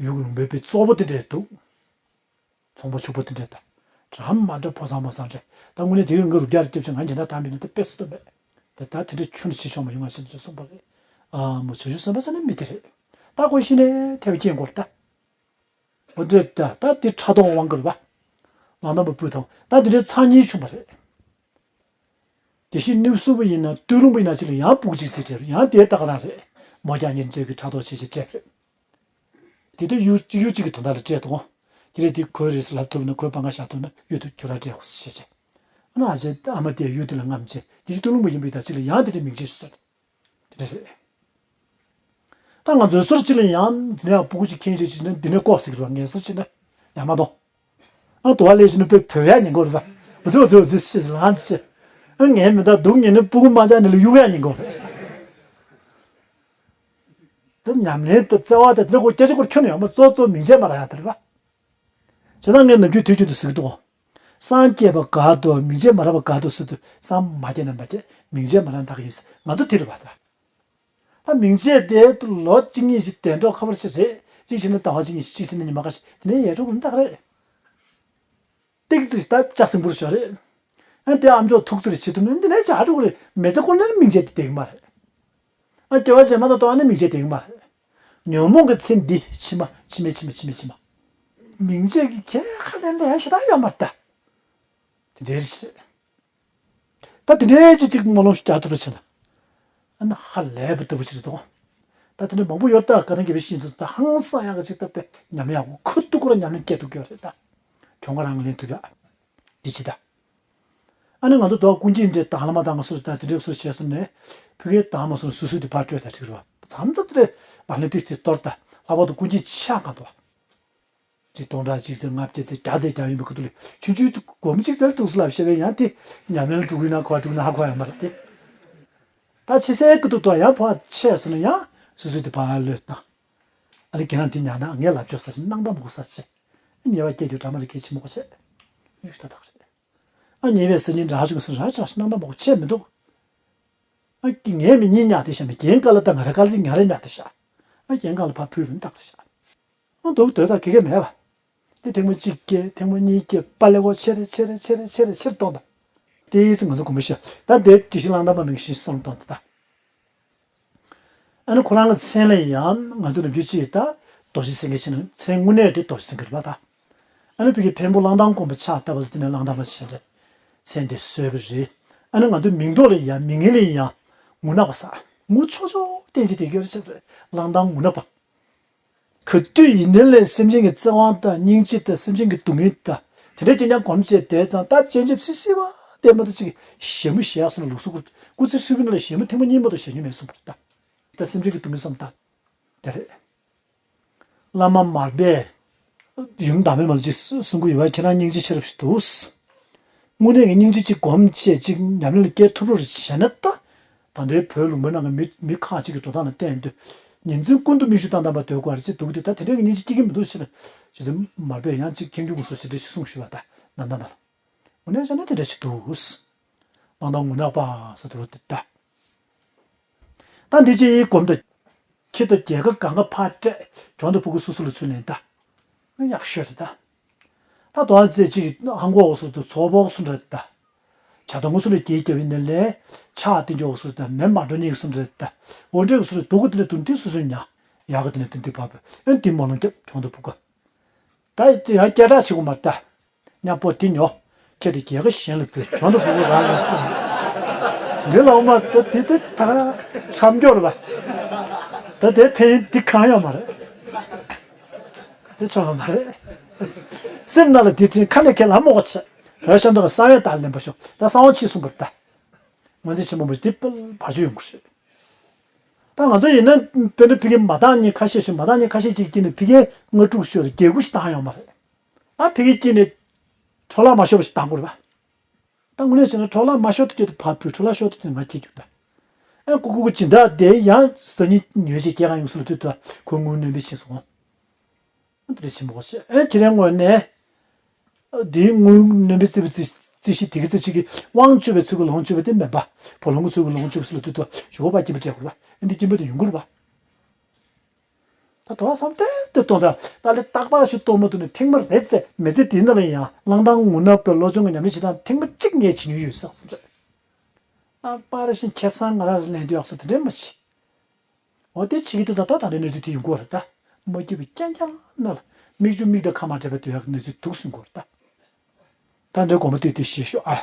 ཡུལ་གྱི་ལུང་པའི་དཔེ་བཙོག་པོ་དེ་འདྲས་འདུག་ཚོང་པ་ཕྱུག་པོ་དེ་འདྲས་ད། འདྲ་མ་འདྲ་ཕོ་བཟང་མོ་བཟང་འདྲས་ད། དངོས་གནས་དེ་གི་ང་རུ་རྒྱ་རུ་སྐྱབས་ཆེ་ང་འཇན་ད་ད་མིན་ན་ད་དཔེ་སྲིད་དོ་མེད། དེ་ད་དེ་འདྲས་ཁྱོན་ནས་ཆེ་ཆུང་མ་ཡོང་ང་ཞེས་འདྲ་གསུངས་པ་རེད། ཨ་མོ་བྱང་ཆུབ་སེམས་དཔའ་ཟེར་ན་མི་དེ་རེད། ད་ཁོ་གཞི་ནས་དད་པ་སྐྱེས་འགོར་ད། འོ་འདྲས་ད་ད་དེ་ཕྲག་དོག་དབང་བསྒྱུར་བ། ལང་ནམ་པ་སྤུས་དང་ད་དེ་འདྲས་ཚང་གཉིས་བྱུང་བ་རེད། དེ་བཞིན་ནུབ་སུ་བ་ཡིན་ན་སྟོད་ལུང་པ་ཡིན་ན་ཅི་ལ་ཡང་སྤུ་གུ་གཅིག་ཚེ་དྲེལ་ཡང་དེའི་ལྟ་ག་རང་རེད། མོ་རྒྱག་གཉེར་འཛིན་གྱི་ཕྲག་དོག་བྱས་བྱས་སྤྲད་པ་རེད། དེ་དུས་གཡུ་གཡུ་གཅིག་གི་དོན་དག་ལ་སྤྲད་དང་། དེ་རེད། དེ་གོས་རེད་ཟེར་ལབ་ཐུབ་ན་གོས་པང་ཁ་བཞག་ཐུབ་ན་གཡུ་དུ་ཁྱོད་རང་སྤྲད་དགོས་ཟེར་བྱས་བྱས། ཨ་ནི་ཨ་ཅེ་ཨ་མ་དེས་གཡུ་དེ་ལ་རྔམ་བྱས་དེ་བཞིན་སྟོན་ལུང་པ་ཡིན་པའི་ད་ཅི་ལ་ཡང་དེ་འདྲའི་མིང་ཆད་ཟེར། དེ་འདྲ་རེད། ད་ང་ཚོའི་སོར་གཅིག་ལ་ཡང་འདི་ནས་སྤུ་གུ་གཅིག་ཁྱེར་བྱས་ཅིག་ན་འདི་ནས་ལྐོག་ཟིག་རེད་བ། ངས་སོར་གཅིག་ན་ཡང་མ་གཏོང་། ཨ་དུ་བ་ལས་བྱས་ན་དཔེ་བོས་ཡག་ཉེན་ཁ་རེད་བ། འུ་ཚོ་འུ་ཚོ་འུ་ཚོ་ཞེས་ལངས་ཅི། ཨ་ངས་མི་ད་སྡུག་ཉེན་ནི་སྤུ་གུ་མ་ཆགས་ནས་ལ་གཡུག་ཡག་ཉེན་ཁ་རེད། ད་ཉམས་ལེན་དང་བརྩེ་བ་དང་དེ་འདྲ་ཁོ་སྐད་ཆ་སྐོར་ཁྱོན་ནས་ཡོད་མ། གཙོ་གཙོ་མིང་ཆད་མ་རག་ཡག་དེ་རེད་བ། བྱས་ཙང་ངས་ནམ་རྒྱུན་དུས་རྒྱུན་དུ་ཟེར་གི་འདུག་སངས་རྒྱས་པ་དགའ་འདུག་མིང་ཆད་མ་རག་པ་དགའ་འདུག་ཟེར་དུས་སངས་མ་རྒྱས་ན་མ་རྒྱས། མིང་ཆད་མ་རག་ན་ད་ག་ཡིན་ཟེར། ང་ཚོ་དེ་རེད་བ་ད། ད་མིང་ཆད་དེ་ལོ་གཅིག་གཉིས་ཤིག་དེ་འགྲོ་ཁ་པར་ཞིག་རེད། གཅིག་བྱས་ན་ཟླ་བ་གཅིག་གཉིས་ཤིག་གཅིག་བྱས་ན་ཉི་མ་ཁ་ཤས་དེ་ནས་ཡལ་འགྲོ་གི་རེད། ད་ག་རེད། ཏིག་ཙི་ད་ལྕགས་སྲིན་བུར་ཤོར་རེད། ཨ་དེ་ཨ་མཆོག་ཐུག་ཙི་རེ་བྱེད་ཐུབ་ན་འདི་ནས་བྱ་འགྲོ་གི་རེད། མི་ཚེ་ཁོ་ནར་མིང་ཆད་དེ་བསྡད་གི་མ་རེད། ཨ་སྐྱེ་བ་རྗེས་མ་དང་ལྟོ་བ་ནི་མིང་ཆད་དེ་ཡོད་མ་རེད། ཉོན་མོངས་ཀྱི་ཚེ་འདི་ཕྱི་མ་ཕྱི་མའི་ཕྱི་མ་ཕྱི་མའི་ཕྱི་མ། མིང་ཆད་ཀྱི་ཁྱད་ཁ་ལེན་ལས་ཞེ་དྲག་ཡོད་མ་རེད་ད། དེ་འདྲའི་རེད། ད་དེ་འདྲའི་ཅིག་ཅིག་སྨོན་ལམ་ཞིག་རྒྱག་ཐུབ་པ་བྱས་ན། ཨ་ན་ཧ་ལས་པ་ལྟ་བུ་ཞིག་རེད་དོ། ད་དེ་འདྲ་མང་པོ་ཡོད་ད། བཀའ་ཐང་རྒྱལ་པོའི་བཤེས་གཉེན་ཚོ་ད་ཧང་སང་ཡག་གི་ཅིག་ད་དཔེ་ཉམས་ལེན་ཡག་པོ་ཁུ་ཏུ་ཁུ་ར་ཉམས་ལེན་སྐྱེལ་ཐུབ་ཀྱི་ཡོད་རེད་ད། གྱོང་ཁ་རང་ལེན་ཐུབ་ཡག་འདི་ཅི་ད། ཨ་ནི་ང་ཚོ་དོ་ཀུན་གྱིས་འདྲེ་དང་བླ་མ་དང་ང་སུ་རེད་ད་དེ་འདྲའི་སུ་བྱས་སོང་ནས་ཕ་གིའི་དང་མ་སོང་སུ་སུ་དེ་ཕར་སྤྲོད་ད་ཁྲིག་རུ་བ་མཚམས་མཚམས་དེ་འདྲའི་བ་ལེ་ཏིས་དེ་གཏོར་ད་ལྷག་པར་དུ་ཀུན་གྱིས་ཆ་གང་དུ་བ། ཅིག་སྟོང་ཕྲག་གཅིག་ཚེ་ལྔ་བརྒྱ་ཚེ་བརྒྱ་ཚེ་བརྒྱ་ཡིན་པའི་ཁུ་ཐུག་ལས་ཆུང་ཆུང་དུ་སྒོམ་གཅིག་ཚེ་ཐུགས་སུ་ལབ་བཤད་པས་ཡང་དེ་ཉམས་ལེན་འགྲུབ་ཡིན་ན་ཁོ་འགྲུབ་ན་ཧ་གོ་ཡ་མ་རེད་དེ། ད་ཕྱི་སའི་ཁུ་ཐུག་ཏུ་ཡང་ཕོ་ཆེ་སོང་ན་ཡང་སུ་སུ་དེ་ཕར་ལོས་བཏང་། ཨ་ནི་ཁྱེད་རང་དེ་ཉག་ན་ངས་ལབ་ཆོག་ས་ཞིག་སྣང་དག་མ་གོ་ས་ཞིག་ཉེ་བ་སྐྱེ་རྒྱུ་འདྲ་མ་རེད། གལ་ཆེན་པོ་གོ་ཆེ་ཡུག་ཤ་ཐག་རེད། ཨ་ཉེ་བའི་སེམས་ཉིད་འདྲ་ཆུང་སུ་ར་ཆུང་སྣང་དག་མ་གོ་ཆེ་མི་འདུག་ཨ་ཀི་ངས་མི་གཉིས་ཉག་དེ་ཤ་མི་རྒན་དཀའ་ལ་ད་ང་ར་དཀའ་ལ་དེ་ང་ར་ཉག་དེ་ཤ། ཨ་རྒན་དཀའ་ལ་ཕ་ཕུལ་བུན་བཏགས་རེ་ཤ། ཨ་འདུག་དོད་ད་གི་གེ་མེད་པ། དེ་ཐེངས་མ་གཅིག་སྐྱེ་ཐེངས་མ་གཉིས་སྐྱེ་པ་ལེ་གོ་ཆེ་རེ་ཆེ་རེ་ཆེ་རེ་ཆེ་རེ་ཆེ་རེ་གཏོང་ད། དེ་ཡིན་ཟེར་ང་ཚོ་གོམས་པ་ཤ་ད་དེ་དེ་བཞིན་བླང་དམ་པ་ནང་བཞིན་བསམ་གཏོང་ད་ད། ཨ་ནི་ཁོ་རང་གི་མཚན་ལ་ཡང་ང་ཚོ་ནམ་རྒྱུན་ཅིག་ད་རྡོ་རྗེ་སེང་གེ་ཕྱིན་ན་མཚན་དངོས་གནས་དེ་རྡོ་རྗེ་སེང་གེ་རེད་པ་ད། ཨ་ནི་བི་གི་འཕན་པོ་གླང་ཐང་དཀོན་པོ་ཕྱག་བཏབ་པ་ལ་བརྟེན་ནས་གླང་ཐང་པ་ཞེས་པའི་མཚན་དེ་གསོལ་བ་རེད། ཨ་ནི་ང་ཚོ་མིང་འདོགས་ལ་ཡང་མིང་ངན་ལ་ཡང་ངུ་ནག་པ་ཟེར། ངུ་ཆོག་ཆོག་བསྟན་ཅིག་དེ་གྱོད་རེ་བྱེད་པ་རེད། གླང་ཐང་ངུ་ནག་པ། ག་དུས་ཡིན་ནའི་ལས་སེམས་ཅན་གྱི་བརྩེ་བ་དང་སྙིང་རྗེ་དང་སེམས་ཅན་གྱི་སྡུག་བསྔལ་དང་དེ་འདྲའི་རྐྱང་རྐྱང་གོམས་བྱས་བསྡད་ཙང་ད་སྤྱན་ཆབ་སི་སི་བ་བསྡད་མ་གཏོགས་ཅིག་ཞལ་མོ་ཞལ་ཡག་སོང་ལ་ལུགས་སྲོལ་སྐུ་ཚེ་ཧྲིལ་པོའི་ནང་ལ་ཞལ་མོ་ཐེངས་མ་གཉིས་མ་གཏོགས་ཞལ་མྱོང་མེད་གསུངས་པ་རེད་ད། ད་སེམས་ཅན་གྱི་སྡུག་བསྔལ་བསམ་ད། དེ་རེད། བླ་མ་མར་པས་ཡུམ་བདག་མེད་མ་ལ་ཅིག་གསུང་གི་ཡོད་པ། ཁྱེད་རང་སྙིང་རྗེ་ཆེ་རབས་ཤིག་འདུག་དངོས་གནས་ཀྱི་སྙིང་རྗེ་ཅིག་སྒོམ་བྱས་ཅིག་ཉམས་ལེན་ལ་སྐྱེལ་ཐུབ་རོགས་བྱས་ན་ད། ད་ལྟའི་བོད་ལུང་པའི་ནང་གི་མི་མི་ཁག་ཅིག་གི་འགྲོ་སྟངས་ལ་བལྟས་དུས་ཉིན་མཚན་ཀུན་ཏུ་མིག་ཆུ་བཏང་བཏང་པ་སྡོད་དགོས་རེད་ཅེས་འདུག་སྟེ། ད་དེ་འདྲའི་སྙིང་རྗེ་སྐྱེ་གི་མི་འདུག་ཟེར་ན། རྗེ་བཙུན་མར་པས་ཡང་ཅིག་མཁྱེན་རྒྱུ་དགོས་སོ་ཞེས་འདྲ་ཞིག་གསུངས་ཞུས་པ་ད་ནམ་ཟླ་ནང་ལ། འོ་ན་བྱས་ན་དེ་འདྲ་ཞིག་འདུག་གླང་ཐང་ངུ་ནག་པ་ཟེར་དུ་རོ་དེ་ད། ད་འདི་ཅི་ཡིས་གོམས་དང་། ཁྱི་དང་རྒྱལ་ཁ་གང་ག་ཕར་སྤྲད་གྱོང་དང་ཕྲུ་གུ་སོ་སོ་ལ་ཚུར་ལེན་ད། ཡག་ཤོས་རེད་ད། ད་དོ་ཨ་ཙེ་ཅིག་ཧང་གོ་འོག་སུ་དུ་ཚོགས་པོ་སུ་འདྲ་ད། བྱ་དང་དངོས་སུ་ལ་རྒྱལ་རྒྱལ་བའི་ནས་ལས་ཕྱག་བསྟན་འཇོག་སུ་ད་མེ་མ་འགྲོ་ཉིག་སུ་འདྲ་ད། འོ་འདྲ་སུ་རེ་སྡུག་གི་དེ་ལས་དུ་འདི་སུ་སུ་ཉ། ཡག་གི་དེ་ལས་དུ་འདི་བབ་ཨེ་འདི་མ་ལོང་རྒྱབ་གྱོང་དང་ཕྲུ་གུ། ད་ཡང་སྐད་གྲགས་ཆེ་གོ་མ་ད། ཉ་པོ་དེ་ཉོ། ཁྱེད་དེ་རྒྱལ་ཁ་གཞན་ལ་འབུལ་གྱོང་དང་ཕྲུ་གུ་རང་ལ་སོང་། འདི་ལ་འོ་མ་ད་དེ་དེ་ད་འཁྲབ་མགྱོགས་རེད་པ། ད་དེ་ཕན་ཡོན་འདི་གང་ཡོད་མ་རེད། དེ་ཆོག་མ་རེད། སེམས་ནང་ལ་དེ་དྲན་ཁ་ནས་ཁས་ལ་མོག་ཆེ། བོད་ཤ་མདོག་གི་གསང་བའི་དར་ལེན་པ་ཤོག་ད་གསང་བ་ཕྱིས་གསུངས་པར་ད། ངོས་འཛིན་ཆེན་པོ་མོ་དེ་བར་ཆོད་ཡོང་གི་རེད། ད་ང་ཚོ་ཡིན་ན་དཔེར་ན་ཕ་གིའི་མ་བཏང་ཉིན་ཁ་ཤས་ཤིག་མ་བཏང་ཉིན་ཁ་ཤས་ཅིག་དཀྱིལ་ནས་ཕ་གིའི་ལྔ་དྲུག་ཤོད་ལ་རྒྱལ་སྒོ་ཞིག་བཏང་ཡོང་མ་རེད། ད་ཕ་གིའི་དཀྱིལ་ནས་འཕྲོ་བརླག་མ་ཤོར་བ་ཞིག་བཏང་དགོས་རེད་པ། ད་དངོས་གནས་བྱས་ན་འཕྲོ་བརླག་མ་ཤོར་དུ་སྐྱོད་དུ་ཕར་ཕུལ། འཕྲོ་བརླག་ཤོར་དུ་དུ་ང་སྐྱེ་རྒྱུ་ད། ཨེ་ཀུ་ཀུ་ཀུ་སྦྱིན་བདག་དེ་ཡང་ཟ་ཉིན་ཉོས་བྱས་སྐྱེ་གང་ཡོང་སུ་ལ་དུས་དུ་ཁོ་དངུལ་སྣོན་པའི་ཕྱིན་སོང་། འདི་འདྲ་ཆེན་པོ་ཞེ་ཨེ་ཁྱེད་རའི་ངོས་ནས། འདིའི་དངུལ་སྣོན་པའི་རྩིས་པའི་རྩིས་རྩིས་གཞི་དེ་གི་རྩིས་གཅིག་གི་དབང་སྤྱོད་པའི་ཚུལ་གྱི་ལོངས་སྤྱོད་པ་དེ་མེད་པ། བུ་ལོན་གྱི་ཚུལ་གྱི་ལོངས་སྤྱོད་པ་སུ་ལ་དུས་དུ་ཞུ་བ་པ་སྐྱིན་པ་སྤྲད་དགོས་རེད་པ། ཨེ་འདི་སྐྱིན་པ་དེ་ཡོང་གི་རེད་པ། ད་དོ་བསམ་ཏེ་ཏེ་གཏོང་ད་ད་ལས་རྟག་པར་ཞིག་གཏོང་མ་ཐུབ་ནས་ཐེངས་མ་རེ་ཙེ་མི་ཚེ་དེའི་ནང་ལ་ཡང་བླང་དང་ངུ་ནག་པའི་བློ་སྦྱོང་གི་ཉམས་ལེན་བྱེད་སྟངས་ཐེངས་མ་གཅིག་ངས་བྱེད་མྱོང་ཡོད་ཟེར་ཟེར། རྟག་པར་ཞིག་ཁེ་བཟང་ང་རང་ལ་ལེན་དུས་ཡག་སོ་དེ་འདྲས་མ་བྱེད། འོ་དེ་བྱེད་ཀྱི་འདུག་ད་ད་ད་རེས་གནས་ཚུལ་དེ་ཡོང་གི་རེད་ད། མ་སྐྱིད་པའི་རྐྱང་རྐྱང་ན་ལ་མིག་ཆུ་མིག་དང་ཁ་མ་བྲལ་བའི་དུས་ཡག་གི་གནས་ཚུལ་འདུག་སེ་ཡོང་གི་རེད་ད། ད་འདྲའི་དགོངས་པ་བཏོན་ཏེ་ཞེས་ཞུ་ཨ།